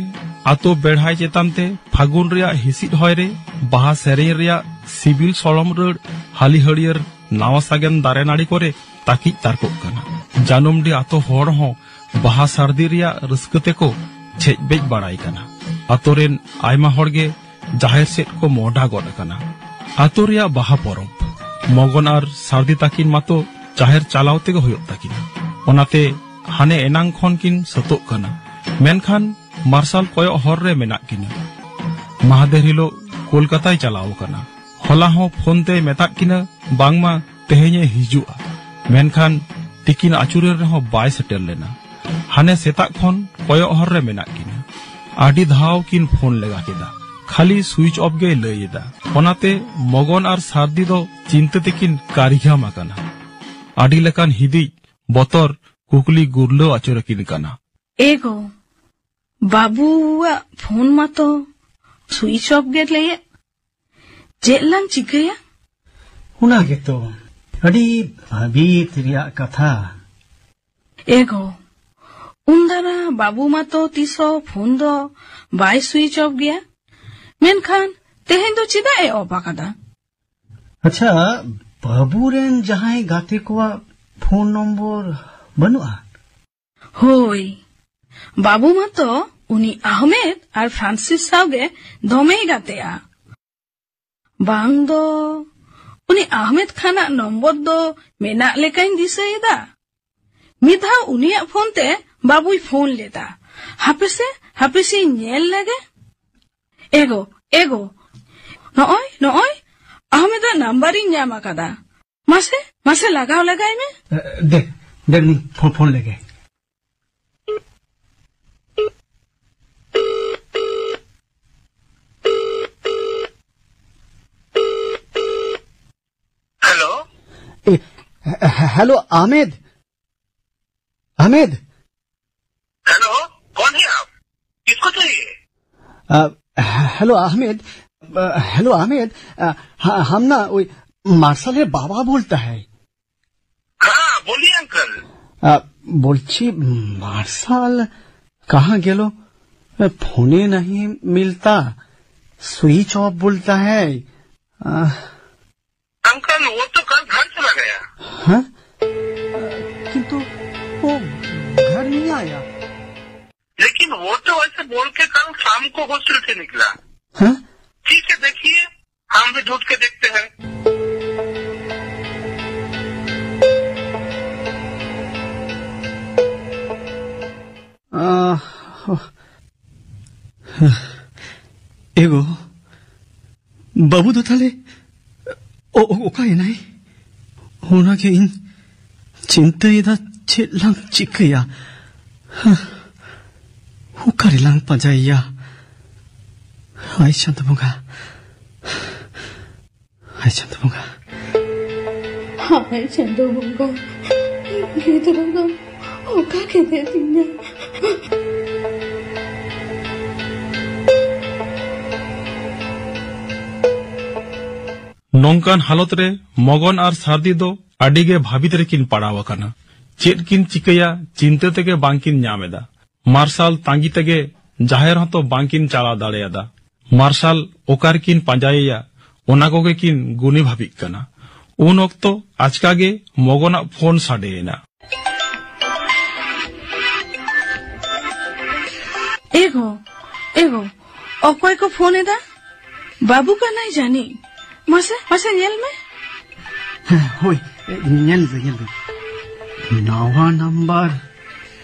ᱟᱛᱳ ᱵᱮᱲᱦᱟᱭ ᱪᱮᱛᱟᱱ ᱛᱮ ᱯᱷᱟᱹᱜᱩᱱ ᱨᱮᱭᱟᱜ ᱦᱤᱥᱤᱫ ᱦᱚᱭ ᱨᱮ ᱵᱟᱦᱟ ᱥᱮᱨᱮᱧ ᱨᱮᱭᱟᱜ ᱥᱤᱵᱤᱞ ᱥᱚᱲᱚᱢ ᱨᱟᱹᱲ ᱦᱟᱹᱞᱤ ᱦᱟᱹᱲᱭᱟᱹᱨ ᱱᱟᱣᱟ ᱥᱟᱜᱮᱱ ᱫᱟᱨᱮ ᱱᱟᱹᱲᱤ ᱠᱚᱨᱮ ᱛᱟᱹᱠᱤᱡ ᱛᱟᱨᱠᱚᱜ ᱠᱟᱱᱟ᱾ ᱡᱟᱹᱱᱩᱢᱰᱤ ᱟᱛᱳ ᱦᱚᱲ ᱦᱚᱸ ᱵᱟᱦᱟ ᱥᱟᱹᱨᱫᱤ ᱨᱮᱭᱟᱜ ᱨᱟᱹᱥᱠᱟᱹ ᱛᱮᱠᱚ ᱪᱷᱮᱡ ᱵᱮᱡ ᱵᱟᱲᱟᱭ ᱠᱟᱱᱟ᱾ ᱟᱛᱳ ᱨᱮᱱ ᱟᱭᱢᱟ ᱦᱚᱲ ᱜᱮ ᱡᱟᱦᱮᱨ ᱥᱮᱫ ᱠᱚ ᱢᱚᱦᱰᱟ ᱜᱚᱫ ᱟᱠᱟᱱᱟ᱾ ᱟᱛᱳ ᱨᱮᱭᱟᱜ ᱵᱟᱦᱟ ᱯᱚᱨᱚᱵᱽ᱾ ᱢᱚᱜᱚᱱ ᱟᱨ ᱥᱟᱹᱨᱫᱤ ᱛᱟᱹᱠᱤᱱ ᱢᱟᱛᱚ ᱡᱟᱦᱮᱨ ᱪᱟᱞᱟᱣ ᱛᱮᱜᱮ ᱦᱩᱭᱩᱜ ᱛᱟᱹᱠᱤᱱᱟ᱾ ᱚᱱᱟᱛᱮ ᱦᱟᱱᱮ ᱮᱱᱟᱝ ᱠᱷᱚᱱ ᱠᱤᱱ ᱥᱟᱹᱛᱚᱜ ᱠᱟᱱᱟ᱾ ᱢᱮᱱᱠᱷᱟᱱ ᱢᱟᱨᱥᱟᱞ ᱠᱚᱭᱚᱜ ᱦᱚᱨ ᱨᱮ ᱢᱮᱱᱟᱜ ᱠᱤᱱᱟ᱾ ᱢᱟᱦᱫᱮᱨ ᱦᱤᱞᱳᱜ ᱠᱳᱞᱠᱟᱛᱟᱭ ᱪᱟᱞᱟᱣ ᱟᱠᱟᱱᱟ᱾ ᱦᱚᱞᱟ ᱦᱚᱸ ᱯᱷᱳᱱ ᱛᱮᱭ ᱢᱮᱛᱟᱫ ᱠᱤᱱᱟ ᱵᱟᱝᱢᱟ ᱛᱮᱦᱮᱧᱮ ᱦᱤᱡᱩᱜᱼᱟ᱾ ᱢᱮᱱᱠᱷᱟᱱ ᱛᱤᱠᱤᱱ ᱟᱹᱪᱩᱨᱮᱱ ᱨᱮᱦᱚᱸ ᱵᱟᱭ ᱥᱮᱴᱮᱨ ᱞᱮᱱᱟ᱾ ᱦᱟᱱᱮ ᱥᱮᱛᱟᱜ ᱠᱷᱚᱱ ᱠᱚᱭᱚᱜ ᱦᱚᱨ ᱨᱮ ᱢᱮᱱᱟᱜ ᱠᱤᱱᱟ᱾ ᱟᱹᱰᱤ ᱫᱷᱟᱣ ᱠᱤᱱ ᱯᱷᱳᱱ ᱞᱮᱜᱟ ᱠᱮᱫᱟ, ᱠᱷᱟᱹᱞᱤ ᱥᱩᱭᱤᱪ ᱚᱯᱷ ᱜᱮᱭ ᱞᱟᱹᱭ ᱮᱫᱟ᱾ ᱚᱱᱟᱛᱮ ᱢᱚᱜᱚᱱ ᱟᱨ ᱥᱟᱨᱫᱤ ᱫᱚ ᱪᱤᱱᱛᱟᱹ ᱛᱮᱠᱤᱱ ᱠᱟᱹᱨᱤᱜᱷᱟᱢ ᱟᱠᱟᱱᱟ᱾ ᱟᱹᱰᱤ ᱞᱮᱠᱟᱱ ᱦᱤᱫᱤᱡ, ᱵᱚᱛᱚᱨ, ᱠᱩᱠᱞᱤ ᱜᱩᱨᱞᱟᱹᱣ ᱟᱹᱪᱩᱨ ᱟᱹᱠᱤᱱ ᱠᱟᱱᱟ᱾ ᱮ ᱜᱚ, ᱵᱟᱹᱵᱩᱣᱟᱜ ᱯᱷᱳᱱ ᱢᱟᱛᱚ ᱥᱩᱭᱤᱪ ᱚᱯᱷ ᱜᱮ ᱞᱟᱹᱭᱮᱫ᱾ ᱪᱮᱫ ᱞᱟᱝ ᱪᱤᱠᱟᱹᱭᱟ? ᱚᱱᱟ ᱜᱮᱛᱚ ᱟᱹᱰᱤ ᱵᱷᱟᱹᱵᱤᱛ ᱨᱮᱭᱟᱜ ᱠᱟᱛᱷᱟ᱾ ᱮ ᱜᱚ, ᱩᱱᱫᱟᱨᱟ ᱵᱟᱹᱵᱩ ᱢᱟᱛᱚ ᱛᱤᱥᱦᱚᱸ ᱯᱷᱳᱱ ᱫᱚ ᱵᱟᱭ ᱥᱩᱭᱤᱪ ᱚᱯᱷ ᱜᱮᱭᱟ, ᱢᱮᱱᱠᱷᱟᱱ ᱛᱮᱦᱮᱧ ᱫᱚ ᱪᱮᱫᱟᱜ ᱮ ᱚᱯᱷ ᱟᱠᱟᱫᱟ? ᱟᱪᱪᱷᱟ, ᱵᱟᱹᱵᱩ ᱨᱮᱱ ᱡᱟᱦᱟᱸᱭ ᱜᱟᱛᱮ ᱠᱚᱣᱟᱜ ᱯᱷᱳᱱ ᱱᱚᱢᱵᱚᱨ ᱵᱟᱹᱱᱩᱜᱼᱟ? ᱦᱳᱭ, ᱵᱟᱹᱵᱩ ᱢᱟᱛᱚ ᱩᱱᱤ ᱟᱦᱢᱮᱫ ᱟᱨ ᱯᱷᱨᱟᱱᱥᱤᱥ ᱥᱟᱶᱜᱮ ᱫᱚᱢᱮᱭ ᱜᱟᱛᱮᱜᱼᱟ᱾ ᱵᱟᱝ ᱫᱚ ᱩᱱᱤ ᱟᱦᱢᱮᱫ ᱠᱷᱟᱱᱟᱜ ᱱᱚᱢᱵᱚᱨ ᱫᱚ ᱢᱮᱱᱟᱜ ᱞᱮᱠᱟᱧ ᱫᱤᱥᱟᱹᱭᱮᱫᱟ᱾ ᱢᱤᱫ ᱫᱷᱟᱣ ᱩᱱᱤᱭᱟᱜ ᱯᱷᱳᱱ ᱛᱮ ᱵᱟᱹᱵᱩᱭ ᱯᱷᱳᱱ ᱞᱮᱫᱟ᱾ ᱦᱟᱯᱮᱥᱮ, ᱦᱟᱯᱮᱥᱮᱧ ᱧᱮᱞ ᱞᱮᱜᱮ᱾ ᱮᱜᱳ, ᱮᱜᱳ, ᱱᱚᱜᱼᱚᱭ, ᱱᱚᱜᱼᱚᱭ, ᱟᱦᱢᱮᱫᱟᱜ ᱱᱟᱢᱵᱟᱨᱤᱧ ᱧᱟᱢ ᱟᱠᱟᱫᱟ᱾ ᱢᱟᱥᱮ, ᱢᱟᱥᱮ ᱞᱟᱜᱟᱣ ᱞᱮᱜᱟᱭ ᱢᱮ᱾ ᱮ, ᱫᱮ, ᱫᱮ, ᱩᱱᱤ ᱯᱷᱳ-, ᱯᱷᱳᱱ ᱞᱮᱜᱮ᱾ हेलो। ए, ह-, ह-, हेलो, आमिद। आमिद। हेलो, कौन है आप? किसको चाहिए? अ, हेलो, आमिद। अ, हेलो, आमिद। अ, ह-, हम ना, ওই মার্শালের বাবা বলতে হয়। হ্যাঁ, বলি আঙ্কেল। আ, বলছি, মার্শাল কাহা গেল? ফোনে নাহি মিলতা, সুইচ অফ বলতা হ্যায়। আহ। अंकल, वो तो कल घर चला गया। हाँ? किंतु वो घर नहीं आया। लेकिन वो तो ऐसे बोल के कल शाम को हॉस्टल से निकला। हाँ? ठीक है, देखिए, हम भी ढूंढ के देखते हैं। ᱟᱦ, ᱮᱜᱳ, ᱵᱟᱹᱵᱩ ᱫᱚ ᱛᱟᱦᱞᱮ ᱚ-, ᱚ-, ᱚᱠᱟᱭᱮᱱᱟᱭ? ᱚᱱᱟᱜᱮ ᱤᱧ ᱪᱤᱱᱛᱟᱹᱭᱮᱫᱟ, ᱪᱮᱫ ᱞᱟᱝ ᱪᱤᱠᱟᱹᱭᱟ? ᱚᱠᱟ ᱨᱮᱞᱟᱝ ᱯᱟᱸᱡᱟᱭᱮᱭᱟ? ᱦᱟᱭ ᱪᱟᱸᱫᱚ ᱵᱚᱸᱜᱟ, ᱦᱟᱭ ᱪᱟᱸᱫᱚ ᱵᱚᱸᱜᱟ᱾ ᱦᱟᱭ ᱪᱟᱸᱫᱚ ᱵᱚᱸᱜᱟ, ᱜᱤᱫᱽᱨᱟᱹ ᱫᱚ ᱚᱠᱟ ᱠᱮᱫᱮ ᱛᱤᱧᱟ? ᱱᱚᱝᱠᱟᱱ ᱦᱟᱞᱚᱛ ᱨᱮ ᱢᱚᱜᱚᱱ ᱟᱨ ᱥᱟᱨᱫᱤ ᱫᱚ ᱟᱹᱰᱤ ᱜᱮ ᱵᱷᱟᱹᱵᱤᱛ ᱨᱮᱠᱤᱱ ᱯᱟᱲᱟᱣ ᱟᱠᱟᱱᱟ᱾ ᱪᱮᱫ ᱠᱤᱱ ᱪᱤᱠᱟᱹᱭᱟ, ᱪᱤᱱᱛᱟᱹ ᱛᱮᱜᱮ ᱵᱟᱝᱠᱤᱱ ᱧᱟᱢ ᱮᱫᱟ᱾ ᱢᱟᱨᱥᱟᱞ ᱛᱟᱺᱜᱤ ᱛᱮᱜᱮ ᱡᱟᱦᱮᱨ ᱦᱚᱸᱛᱚ ᱵᱟᱝᱠᱤᱱ ᱪᱟᱞᱟᱣ ᱫᱟᱲᱮᱭᱟᱫᱟ᱾ ᱢᱟᱨᱥᱟᱞ ᱚᱠᱟ ᱨᱮᱠᱤᱱ ᱯᱟᱸᱡᱟᱭᱮᱭᱟ, ᱚᱱᱟ ᱠᱚᱜᱮ ᱠᱤᱱ ᱜᱩᱱᱤ ᱵᱷᱟᱹᱵᱤᱜ ᱠᱟᱱᱟ᱾ ᱩᱱ ᱚᱠᱛᱚ ᱟᱪᱠᱟ ᱜᱮ ᱢᱚᱜᱚᱱᱟᱜ ᱯᱷᱳᱱ ᱥᱟᱰᱮᱭᱮᱱᱟ᱾ ᱮ ᱜᱚ, ᱮ ᱜᱚ, ᱚᱠᱚᱭ ᱠᱚ ᱯᱷᱳᱱ ᱮᱫᱟ? ᱵᱟᱹᱵᱩ ᱠᱟᱱᱟᱭ ᱡᱟᱹᱱᱤᱡ᱾ ᱢᱟᱥᱮ, ᱢᱟᱥᱮ ᱧᱮᱞ ᱢᱮ᱾ ᱦᱮᱸ, ᱦᱳᱭ, ᱧᱮᱞ ᱫᱟᱹᱧ, ᱧᱮᱞ ᱫᱟᱹᱧ᱾ ᱱᱟᱣᱟ ᱱᱟᱢᱵᱟᱨ᱾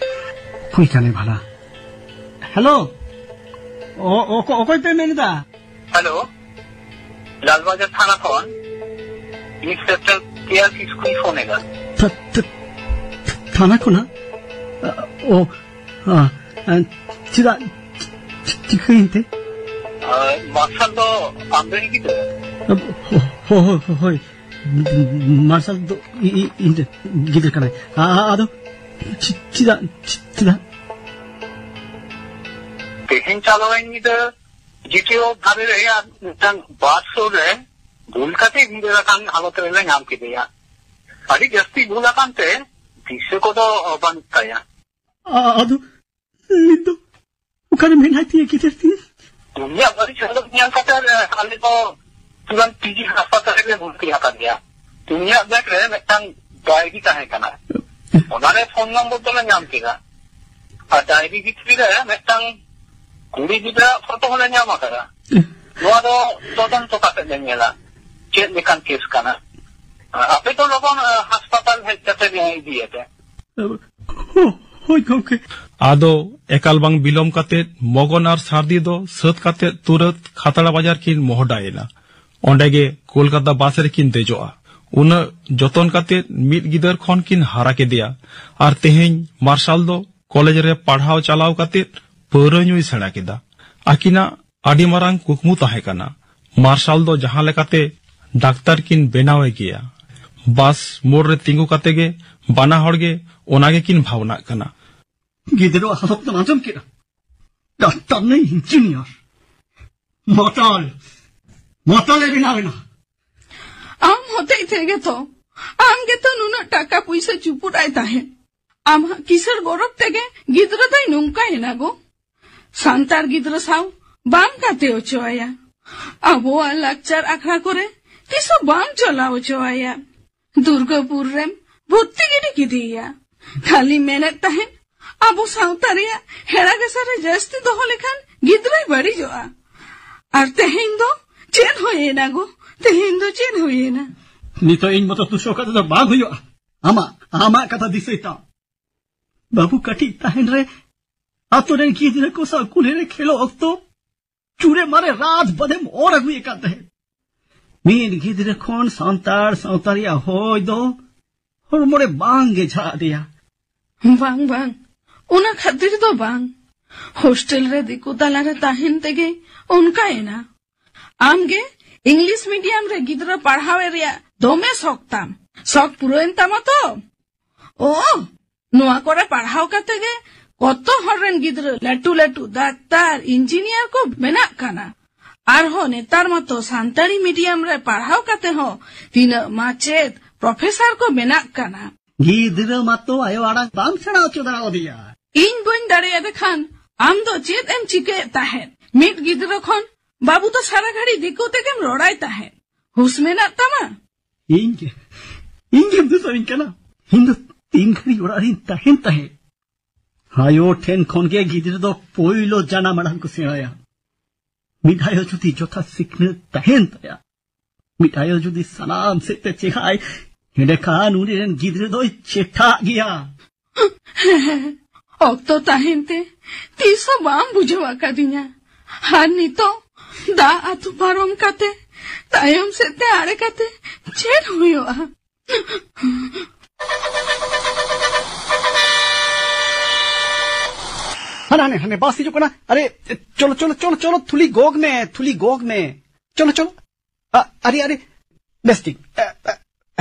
ᱚᱠᱚᱭ ᱠᱟᱱᱟᱭ ᱵᱷᱟᱞᱟ? ᱦᱮᱞᱳ, ᱚ-, ᱚᱠᱚ-, ᱚᱠᱚᱭ ᱯᱮ ᱢᱮᱱ ᱮᱫᱟ? ᱦᱮᱞᱳ, ᱞᱟᱞᱵᱟᱡᱟᱨ ᱛᱷᱟᱱᱟ ᱠᱷᱚᱱ ᱤᱱᱥᱯᱮᱠᱴᱚᱨ ᱠᱮ ᱟᱨ ᱠᱤᱥᱠᱩᱧ ᱯᱷᱳᱱ ᱮᱫᱟ᱾ ᱛᱷᱟ-, ᱛᱷᱟ-, ᱛᱷᱟ-, ᱛᱷᱟᱱᱟ ᱠᱷᱚᱱᱟᱜ? ᱚ, ᱟ, ᱟ, ᱪᱮᱫᱟᱜ, ᱪᱤ-, ᱪᱤᱠᱟᱹᱭᱮᱱ ᱛᱮ? ᱟᱨ ᱢᱟᱨᱥᱟᱞ ᱫᱚ ᱟᱢᱨᱮᱱ ᱜᱤᱫᱽᱨᱟᱹ? ᱦᱳ-, ᱦᱳ-, ᱦᱳᱭ, ᱦᱳᱭ, ᱢᱟᱨᱥᱟᱞ ᱫᱚ ᱤ-, ᱤ-, ᱤᱧ ᱨᱮᱱ ᱜᱤᱫᱽᱨᱟᱹ ᱠᱟᱱᱟᱭ᱾ ᱟ-, ᱟ-, ᱟᱫᱚ ᱪᱮ-, ᱪᱮᱫᱟᱜ, ᱪᱮ-, ᱪᱮᱫᱟᱜ? ᱛᱮᱦᱮᱧ ᱪᱟᱞᱟᱣᱮᱱ ᱧᱤᱫᱟᱹ ᱡᱤ ᱴᱤ ᱳ ᱫᱷᱟᱨᱮ ᱨᱮ ᱟᱨ ᱢᱤᱫᱴᱟᱝ ᱵᱟᱥ ᱥᱩᱨ ᱨᱮ ᱵᱷᱩᱞ ᱠᱟᱛᱮ ᱧᱤᱫᱟᱹ ᱟᱠᱟᱱ ᱦᱟᱞᱚᱛ ᱨᱮᱞᱮ ᱧᱟᱢ ᱠᱮᱫᱮᱭᱟ᱾ ᱟᱹᱰᱤ ᱡᱟᱹᱥᱛᱤ ᱵᱷᱩᱞ ᱟᱠᱟᱱ ᱛᱮ ᱫᱤᱥᱟᱹ ᱠᱚᱫᱚ ᱵᱟᱹᱱᱩᱜ ᱛᱟᱭᱟ᱾ ᱟ-, ᱟᱫᱚ ᱱᱤᱛ ᱫᱚ ᱚᱠᱟᱨᱮ ᱢᱮᱱᱟᱭ ᱛᱤᱧᱟ ᱜᱤᱫᱟᱹᱨ ᱛᱤᱧ? ᱩᱱᱤᱭᱟᱜ ᱵᱟᱹᱲᱤᱡ ᱦᱟᱞᱚᱛ ᱧᱮᱞ ᱠᱟᱛᱮ, ᱮ, ᱟᱞᱮ ᱫᱚ ᱛᱩᱨᱟᱹᱱ ᱯᱤ ᱡᱤ ᱦᱟᱥᱯᱟᱛᱟᱞ ᱨᱮᱞᱮ ᱵᱷᱚᱨᱛᱤ ᱟᱠᱟᱫᱮᱭᱟ᱾ ᱩᱱᱤᱭᱟᱜ ᱵᱮᱜᱽ ᱨᱮ ᱢᱤᱫᱴᱟᱝ ᱰᱟᱭᱨᱤ ᱛᱟᱦᱮᱸ ᱠᱟᱱᱟ᱾ ᱚᱱᱟᱨᱮ ᱯᱷᱳᱱ ᱱᱚᱢᱵᱚᱨ ᱫᱚᱞᱮ ᱧᱟᱢ ᱠᱮᱫᱟ᱾ ᱟᱨ ᱰᱟᱭᱨᱤ ᱵᱷᱤᱛᱨᱤ ᱨᱮ ᱢᱤᱫᱴᱟᱝ ᱠᱩᱲᱤ ᱜᱤᱫᱽᱨᱟᱹᱣᱟᱜ ᱯᱷᱳᱴᱳ ᱦᱚᱸᱞᱮ ᱧᱟᱢ ᱟᱠᱟᱫᱟ᱾ ᱱᱚᱣᱟ ᱫᱚ ᱛᱚᱫᱚᱱᱛᱚ ᱠᱟᱛᱮ ᱞᱮ ᱧᱮᱞᱟ ᱪᱮᱫ ᱞᱮᱠᱟᱱ ᱠᱮᱥ ᱠᱟᱱᱟ᱾ ᱟᱯᱮ ᱫᱚ ᱞᱚᱜᱚᱱ, ᱮ, ᱦᱟᱥᱯᱟᱛᱟᱞ ᱦᱮᱡ ᱠᱟᱛᱮ ᱤᱫᱤᱭᱮᱯᱮ᱾ ᱦᱳ-, ᱦᱳᱭ ᱜᱚᱢᱠᱮ᱾ ᱟᱫᱚ ᱮᱠᱟᱞ ᱵᱟᱝ ᱵᱤᱞᱚᱢ ᱠᱟᱛᱮ ᱢᱚᱜᱚᱱ ᱟᱨ ᱥᱟᱨᱫᱤ ᱫᱚ ᱥᱟᱹᱛ ᱠᱟᱛᱮ ᱛᱩᱨᱟᱹᱛ ᱠᱷᱟᱛᱲᱟ ᱵᱟᱡᱟᱨ ᱠᱤᱱ ᱢᱚᱦᱰᱟᱭᱮᱱᱟ᱾ ᱚᱸᱰᱮ ᱜᱮ ᱠᱳᱞᱠᱟᱛᱟ ᱵᱟᱥ ᱨᱮᱠᱤᱱ ᱫᱮᱡᱚᱜᱼᱟ᱾ ᱩᱱᱟᱹᱜ ᱡᱚᱛᱚᱱ ᱠᱟᱛᱮ ᱢᱤᱫ ᱜᱤᱫᱟᱹᱨ ᱠᱷᱚᱱ ᱠᱤᱱ ᱦᱟᱨᱟ ᱠᱮᱫᱮᱭᱟ᱾ ᱟᱨ ᱛᱮᱦᱮᱧ ᱢᱟᱨᱥᱟᱞ ᱫᱚ ᱠᱚᱞᱮᱡᱽ ᱨᱮ ᱯᱟᱲᱦᱟᱣ ᱪᱟᱞᱟᱣ ᱠᱟᱛᱮ ᱯᱟᱹᱣᱨᱟᱹ ᱧᱩᱭ ᱥᱮᱬᱟ ᱠᱮᱫᱟ᱾ ᱟᱹᱠᱤᱱᱟᱜ ᱟᱹᱰᱤ ᱢᱟᱨᱟᱝ ᱠᱩᱠᱢᱩ ᱛᱟᱦᱮᱸ ᱠᱟᱱᱟ᱾ ᱢᱟᱨᱥᱟᱞ ᱫᱚ ᱡᱟᱦᱟᱸ ᱞᱮᱠᱟᱛᱮ ᱰᱟᱠᱛᱟᱨ ᱠᱤᱱ ᱵᱮᱱᱟᱣᱮ ᱜᱮᱭᱟ᱾ ᱵᱟᱥ ᱢᱳᱲ ᱨᱮ ᱛᱤᱸᱜᱩ ᱠᱟᱛᱮ ᱜᱮ ᱵᱟᱱᱟ ᱦᱚᱲ ᱜᱮ ᱚᱱᱟ ᱜᱮᱠᱤᱱ ᱵᱷᱟᱵᱽᱱᱟᱜ ᱠᱟᱱᱟ᱾ ᱜᱤᱫᱽᱨᱟᱹᱣᱟᱜ ᱦᱟᱞᱚᱛ ᱫᱚᱢ ᱟᱸᱡᱚᱢ ᱠᱮᱫᱟ? ᱰᱟᱠᱛᱟᱨ ᱱᱩᱭ ᱤᱧᱡᱤᱱᱤᱭᱟᱨ᱾ ᱢᱟᱛᱟᱞ, ᱢᱟᱛᱟᱞᱮ ᱵᱮᱱᱟᱣ ᱮᱱᱟ᱾ ᱟᱢ ᱦᱚᱛᱮᱡ ᱛᱮᱜᱮ ᱛᱚ᱾ ᱟᱢ ᱜᱮᱛᱚ ᱱᱩᱱᱟᱹᱜ ᱴᱟᱠᱟ ᱯᱩᱭᱥᱟᱹ ᱪᱩᱯᱩᱫ ᱟᱭ ᱛᱟᱦᱮᱸᱫ᱾ ᱟᱢᱟᱜ ᱠᱤᱥᱟᱹᱬ ᱜᱚᱨᱚᱵ ᱛᱮᱜᱮ ᱜᱤᱫᱽᱨᱟᱹ ᱫᱚᱭ ᱱᱚᱝᱠᱟᱭᱮᱱᱟ ᱜᱚ᱾ ᱥᱟᱱᱛᱟᱲ ᱜᱤᱫᱽᱨᱟᱹ ᱥᱟᱶ ᱵᱟᱢ ᱜᱟᱛᱮ ᱦᱚᱪᱚ ᱟᱭᱟ᱾ ᱟᱵᱚᱣᱟᱜ ᱞᱟᱠᱪᱟᱨ ᱟᱠᱷᱲᱟ ᱠᱚᱨᱮ ᱛᱤᱥ ᱦᱚᱸ ᱵᱟᱢ ᱪᱟᱞᱟᱣ ᱦᱚᱪᱚ ᱟᱭᱟ᱾ ᱫᱩᱨᱜᱟᱯᱩᱨ ᱨᱮᱢ ᱵᱷᱚᱨᱛᱤ ᱜᱤᱰᱤ ᱠᱮᱫᱮᱭᱟ᱾ ᱠᱷᱟᱹᱞᱤ ᱢᱮᱱᱮᱫ ᱛᱟᱦᱮᱸᱫ, ᱟᱵᱚ ᱥᱟᱶᱛᱟ ᱨᱮᱭᱟᱜ ᱦᱮᱲᱟ ᱜᱷᱮᱥᱟ ᱨᱮ ᱡᱟᱹᱥᱛᱤ ᱫᱚᱦᱚ ᱞᱮᱠᱷᱟᱱ ᱜᱤᱫᱽᱨᱟᱹᱭ ᱵᱟᱹᱲᱤᱡᱚᱜᱼᱟ᱾ ᱟᱨ ᱛᱮᱦᱮᱧ ᱫᱚ ᱪᱮᱫ ᱦᱩᱭᱮᱱᱟ ᱜᱚ? ᱛᱮᱦᱮᱧ ᱫᱚ ᱪᱮᱫ ᱦᱩᱭᱮᱱᱟ? ᱱᱤᱛᱚᱜ ᱤᱧ ᱢᱚᱛᱚ ᱛᱩᱥᱟᱹᱣ ᱠᱟᱛᱮ ᱫᱚ ᱵᱟᱝ ᱦᱩᱭᱩᱜᱼᱟ᱾ ᱟᱢᱟᱜ, ᱟᱢᱟᱜ ᱠᱟᱛᱷᱟ ᱫᱤᱥᱟᱹᱭ ᱛᱟᱢ᱾ ᱵᱟᱹᱵᱩ ᱠᱟᱹᱴᱤᱡ ᱛᱟᱦᱮᱱ ᱨᱮ ᱟᱛᱳ ᱨᱮᱱ ᱜᱤᱫᱽᱨᱟᱹ ᱠᱚ ᱥᱟᱶ ᱠᱩᱞᱦᱤ ᱨᱮ ᱠᱷᱮᱞᱳᱜ ᱚᱠᱛᱚ ᱪᱩᱲᱮ ᱢᱟᱨᱮ ᱨᱟᱛ ᱵᱟᱫᱮᱢ ᱚᱨ ᱟᱹᱜᱩᱭᱮᱫ ᱠᱟᱱ ᱛᱟᱦᱮᱸᱫ᱾ ᱢᱤᱫ ᱜᱤᱫᱽᱨᱟᱹ ᱠᱷᱚᱱ ᱥᱟᱱᱛᱟᱲ ᱥᱟᱶᱛᱟ ᱨᱮᱭᱟᱜ ᱦᱚᱭ ᱫᱚ ᱦᱚᱲᱢᱚ ᱨᱮ ᱵᱟᱝ ᱜᱮ ᱡᱷᱟᱜ ᱟᱫᱮᱭᱟ᱾ ᱵᱟᱝ, ᱵᱟᱝ, ᱚᱱᱟ ᱠᱷᱟᱹᱛᱤᱨ ᱫᱚ ᱵᱟᱝ᱾ ᱦᱳᱥᱴᱮᱞ ᱨᱮ ᱫᱤᱠᱩ ᱛᱟᱞᱟᱨᱮ ᱛᱟᱦᱮᱱ ᱛᱮᱜᱮ ᱚᱱᱠᱟᱭᱮᱱᱟ᱾ ᱟᱢᱜᱮ ᱤᱝᱞᱤᱥ ᱢᱤᱰᱤᱭᱟᱢ ᱨᱮ ᱜᱤᱫᱽᱨᱟᱹ ᱯᱟᱲᱦᱟᱣᱮ ᱨᱮᱭᱟᱜ ᱫᱚᱢᱮ ᱥᱚᱠ ᱛᱟᱢ᱾ ᱥᱚᱠ ᱯᱩᱨᱟᱹᱣᱮᱱ ᱛᱟᱢᱟ ᱛᱚ? ᱳ, ᱱᱚᱣᱟ ᱠᱚᱨᱮ ᱯᱟᱲᱦᱟᱣ ᱠᱟᱛᱮ ᱜᱮ ᱠᱚᱛᱚ ᱦᱚᱲ ᱨᱮᱱ ᱜᱤᱫᱽᱨᱟᱹ ᱞᱟᱹᱴᱩ ᱞᱟᱹᱴᱩ ᱰᱟᱠᱛᱟᱨ, ᱤᱧᱡᱤᱱᱤᱭᱟᱨ ᱠᱚ ᱵᱮᱱᱟᱜ ᱠᱟᱱᱟ᱾ ᱟᱨᱦᱚᱸ ᱱᱮᱛᱟᱨ ᱢᱟᱛᱚ ᱥᱟᱱᱛᱟᱲᱤ ᱢᱤᱰᱤᱭᱟᱢ ᱨᱮ ᱯᱟᱲᱦᱟᱣ ᱠᱟᱛᱮ ᱦᱚᱸ ᱛᱤᱱᱟᱹᱜ ᱢᱟᱪᱮᱫ, ᱯᱨᱚᱯᱷᱮᱥᱚᱨ ᱠᱚ ᱵᱮᱱᱟᱜ ᱠᱟᱱᱟ᱾ ᱜᱤᱫᱽᱨᱟᱹ ᱢᱟᱛᱚ ᱟᱭᱳ ᱟᱲᱟᱝ ᱵᱟᱢ ᱥᱮᱬᱟ ᱦᱚᱪᱚ ᱫᱟᱲᱮᱭᱟᱫᱮᱭᱟ᱾ ᱤᱧ ᱵᱟᱹᱧ ᱫᱟᱲᱮᱭᱟᱫᱮ ᱠᱷᱟᱱ ᱟᱢ ᱫᱚ ᱪᱮᱫ ᱮᱢ ᱪᱤᱠᱟᱹᱭᱮᱫ ᱛᱟᱦᱮᱸᱫ? ᱢᱤᱫ ᱜᱤᱫᱽᱨᱟᱹ ᱠᱷᱚᱱ ᱵᱟᱹᱵᱩ ᱫᱚ ᱥᱟᱨᱟ ᱜᱷᱟᱹᱲᱤ ᱫᱤᱠᱩ ᱛᱮᱜᱮᱢ ᱨᱚᱲᱟᱭ ᱛᱟᱦᱮᱸᱫ᱾ ᱦᱩᱥ ᱢᱮᱱᱟᱜ ᱛᱟᱢᱟ? ᱤᱧ ᱜᱮ, ᱤᱧ ᱜᱮᱢ ᱫᱩᱥᱟᱹᱣᱤᱧ ᱠᱟᱱᱟ? ᱤᱧ ᱫᱚ ᱛᱤᱱ ᱜᱷᱟᱹᱲᱤ ᱚᱲᱟᱜ ᱨᱤᱧ ᱛᱟᱦᱮᱱ ᱛᱟᱦᱮᱸᱫ᱾ ᱟᱭᱳ ᱴᱷᱮᱱ ᱠᱷᱚᱱ ᱜᱮ ᱜᱤᱫᱽᱨᱟᱹ ᱫᱚ ᱯᱳᱭᱞᱳ ᱡᱟᱱᱟᱢ ᱟᱲᱟᱝ ᱠᱚ ᱥᱮᱬᱟᱭᱟ᱾ ᱢᱤᱫ ᱟᱭᱳ ᱡᱩᱫᱤ ᱡᱚᱛᱷᱟᱛ ᱥᱤᱠᱷᱱᱟᱹᱛ ᱛᱟᱦᱮᱱ ᱛᱟᱭᱟ, ᱢᱤᱫ ᱟᱭᱳ ᱡᱩᱫᱤ ᱥᱟᱱᱟᱢ ᱥᱮᱫ ᱛᱮ ᱪᱮᱸᱜᱷᱟᱭ, ᱮᱸᱰᱮᱠᱷᱟᱱ ᱩᱱᱤ ᱨᱮᱱ ᱜᱤᱫᱽᱨᱟᱹ ᱫᱚᱭ ᱪᱮᱴᱷᱟᱜ ᱜᱮᱭᱟ᱾ ᱚᱠᱛᱚ ᱛᱟᱦᱮᱱ ᱛᱮ ᱛᱤᱥ ᱦᱚᱸ ᱵᱟᱢ ᱵᱩᱡᱷᱟᱹᱣ ᱟᱠᱟᱫᱤᱧᱟ᱾ ᱟᱨ ᱱᱤᱛᱚᱜ ᱫᱟᱜ ᱟᱹᱛᱩ ᱯᱟᱨᱚᱢ ᱠᱟᱛᱮ, ᱛᱟᱭᱚᱢ ᱥᱮᱫ ᱛᱮ ᱟᱲᱮ ᱠᱟᱛᱮ ᱪᱮᱫ ᱦᱩᱭᱩᱜᱼᱟ? ᱦᱟᱱᱮ, ᱦᱟᱱᱮ, ᱦᱟᱱᱮ ᱵᱟᱥ ᱦᱤᱡᱩᱜ ᱠᱟᱱᱟ᱾ ᱟᱨᱮ, ᱪᱚᱞᱚ, ᱪᱚᱞᱚ, ᱪᱚᱞᱚ, ᱪᱚᱞᱚ, ᱛᱷᱩᱞᱤ ᱜᱚᱜᱽ ᱢᱮ, ᱛᱷᱩᱞᱤ ᱜᱚᱜᱽ ᱢᱮ᱾ ᱪᱚᱞᱚ, ᱪᱚᱞᱚ᱾ ᱟ, ᱟᱨᱮ, ᱟᱨᱮ, ᱵᱮᱥ ᱴᱷᱤᱠ᱾ ᱟ,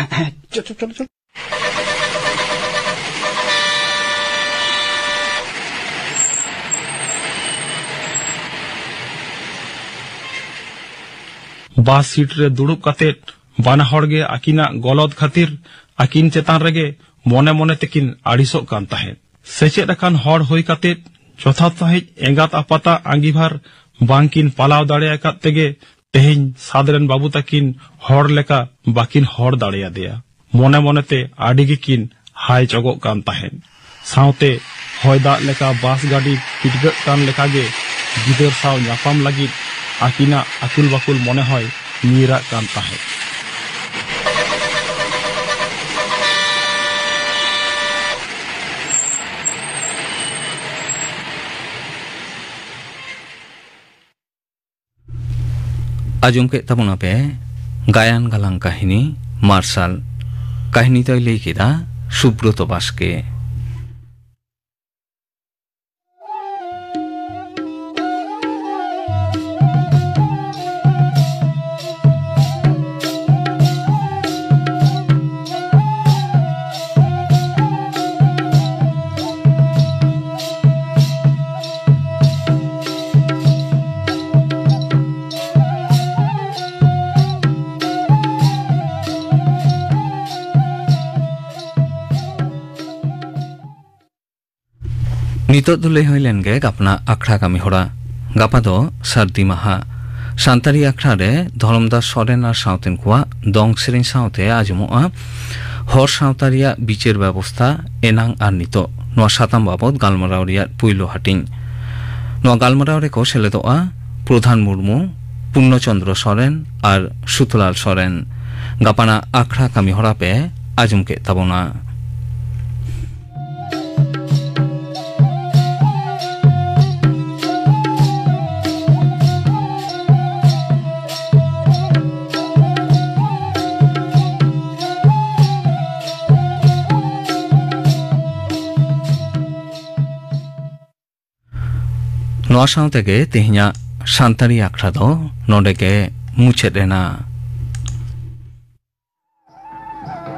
ᱟ, ᱪᱚ, ᱪᱚ, ᱪᱚᱞᱚ, ᱪᱚᱞᱚ᱾ ᱵᱟᱥ ᱥᱤᱴ ᱨᱮ ᱫᱩᱲᱩᱵ ᱠᱟᱛᱮ ᱵᱟᱱᱟ ᱦᱚᱲ ᱜᱮ ᱟᱹᱠᱤᱱᱟᱜ ᱜᱚᱞᱚᱛ ᱠᱷᱟᱹᱛᱤᱨ ᱟᱹᱠᱤᱱ ᱪᱮᱛᱟᱱ ᱨᱮᱜᱮ ᱢᱚᱱᱮ ᱢᱚᱱᱮ ᱛᱮᱠᱤᱱ ᱟᱹᱲᱤᱥᱚᱜ ᱠᱟᱱ ᱛᱟᱦᱮᱸᱫ᱾ ᱥᱮᱪᱮᱫ ᱟᱠᱟᱱ ᱦᱚᱲ ᱦᱩᱭ ᱠᱟᱛᱮ ᱡᱚᱛᱷᱟᱛ ᱥᱟᱺᱦᱤᱡ ᱮᱸᱜᱟᱛ ᱟᱯᱟᱛᱟᱜ ᱟᱸᱜᱤᱵᱷᱟᱨ ᱵᱟᱝᱠᱤᱱ ᱯᱟᱞᱟᱣ ᱫᱟᱲᱮ ᱟᱠᱟᱫ ᱛᱮᱜᱮ ᱛᱮᱦᱮᱧ ᱥᱟᱫᱽ ᱨᱮᱱ ᱵᱟᱹᱵᱩ ᱛᱟᱹᱠᱤᱱ ᱦᱚᱲ ᱞᱮᱠᱟ ᱵᱟᱹᱠᱤᱱ ᱦᱚᱲ ᱫᱟᱲᱮᱭᱟᱫᱮᱭᱟ᱾ ᱢᱚᱱᱮ ᱢᱚᱱᱮᱛᱮ ᱟᱹᱰᱤ ᱜᱮᱠᱤᱱ ᱦᱟᱭ ᱪᱚᱜᱚᱜ ᱠᱟᱱ ᱛᱟᱦᱮᱸᱫ᱾ ᱥᱟᱶᱛᱮ ᱦᱚᱭ ᱫᱟᱜ ᱞᱮᱠᱟ ᱵᱟᱥ ᱜᱟᱹᱰᱤ ᱯᱤᱰᱜᱟᱹᱜ ᱠᱟᱱ ᱞᱮᱠᱟᱜᱮ ᱜᱤᱫᱟᱹᱨ ᱥᱟᱶ ᱧᱟᱯᱟᱢ ᱞᱟᱹᱜᱤᱫ ᱟᱹᱠᱤᱱᱟᱜ ᱟᱹᱠᱩᱞ ᱵᱟᱹᱠᱩᱞ ᱢᱚᱱᱮ ᱦᱚᱸᱭ ᱧᱤᱨᱟᱜ ᱠᱟᱱ ᱛᱟᱦᱮᱸᱫ᱾ ᱟᱸᱡᱚᱢ ᱠᱮᱫ ᱛᱟᱵᱚᱱᱟᱯᱮ ᱜᱟᱭᱟᱱ ᱜᱟᱞᱟᱝ ᱠᱟᱹᱦᱱᱤ ᱢᱟᱨᱥᱟᱞ᱾ ᱠᱟᱹᱦᱱᱤ ᱫᱚᱭ ᱞᱟᱹᱭ ᱠᱮᱫᱟ ᱥᱩᱵᱨᱚᱛᱚ ᱵᱟᱥᱠᱮ᱾ ᱱᱤᱛᱚᱜ ᱫᱚ ᱞᱟᱹᱭ ᱦᱩᱭ ᱞᱮᱱ ᱜᱮ ᱜᱟᱯᱱᱟᱜ ᱟᱠᱷᱲᱟ ᱠᱟᱹᱢᱤ ᱦᱚᱨᱟ᱾ ᱜᱟᱯᱟ ᱫᱚ ᱥᱟᱹᱨᱫᱤ ᱢᱟᱦᱟ᱾ ᱥᱟᱱᱛᱟᱲᱤ ᱟᱠᱷᱲᱟ ᱨᱮ ᱫᱷᱚᱨᱚᱢᱫᱟᱥ ᱥᱚᱨᱮᱱ ᱟᱨ ᱥᱟᱶᱛᱮᱱ ᱠᱚᱣᱟᱜ ᱫᱚᱝ ᱥᱮᱨᱮᱧ ᱥᱟᱶᱛᱮ ᱟᱸᱡᱚᱢᱚᱜᱼᱟ ᱦᱚᱲ ᱥᱟᱶᱛᱟ ᱨᱮᱭᱟᱜ ᱵᱤᱪᱟᱹᱨ ᱵᱮᱵᱚᱥᱛᱷᱟ, ᱮᱱᱟᱝ ᱟᱨ ᱱᱤᱛᱚᱜ᱾ ᱱᱚᱣᱟ ᱥᱟᱛᱟᱢ ᱵᱟᱵᱚᱛ ᱜᱟᱞᱢᱟᱨᱟᱣ ᱨᱮᱭᱟᱜ ᱯᱩᱭᱞᱩ ᱦᱟᱹᱴᱤᱧ᱾ ᱱᱚᱣᱟ ᱜᱟᱞᱢᱟᱨᱟᱣ ᱨᱮᱠᱚ ᱥᱮᱞᱮᱫᱚᱜᱼᱟ ᱯᱨᱚᱫᱷᱟᱱ ᱢᱩᱨᱢᱩ, ᱯᱩᱨᱱᱚ ᱪᱚᱱᱫᱨᱚ ᱥᱚᱨᱮᱱ ᱟᱨ ᱥᱩᱛᱚᱞᱟᱞ ᱥᱚᱨᱮᱱ᱾ ᱜᱟᱯᱟᱱᱟᱜ ᱟᱠᱷᱲᱟ ᱠᱟᱹᱢᱤ ᱦᱚᱨᱟ ᱯᱮ ᱟᱸᱡᱚᱢ ᱠᱮᱫ ᱛᱟᱵᱚᱱᱟ᱾ ᱱᱚᱣᱟ ᱥᱟᱶ ᱛᱮᱜᱮ ᱛᱮᱦᱮᱧᱟᱜ ᱥᱟᱱᱛᱟᱲᱤ ᱟᱠᱷᱲᱟ ᱫᱚ ᱱᱚᱰᱮ ᱜᱮ ᱢᱩᱪᱟᱹᱫ ᱮᱱᱟ᱾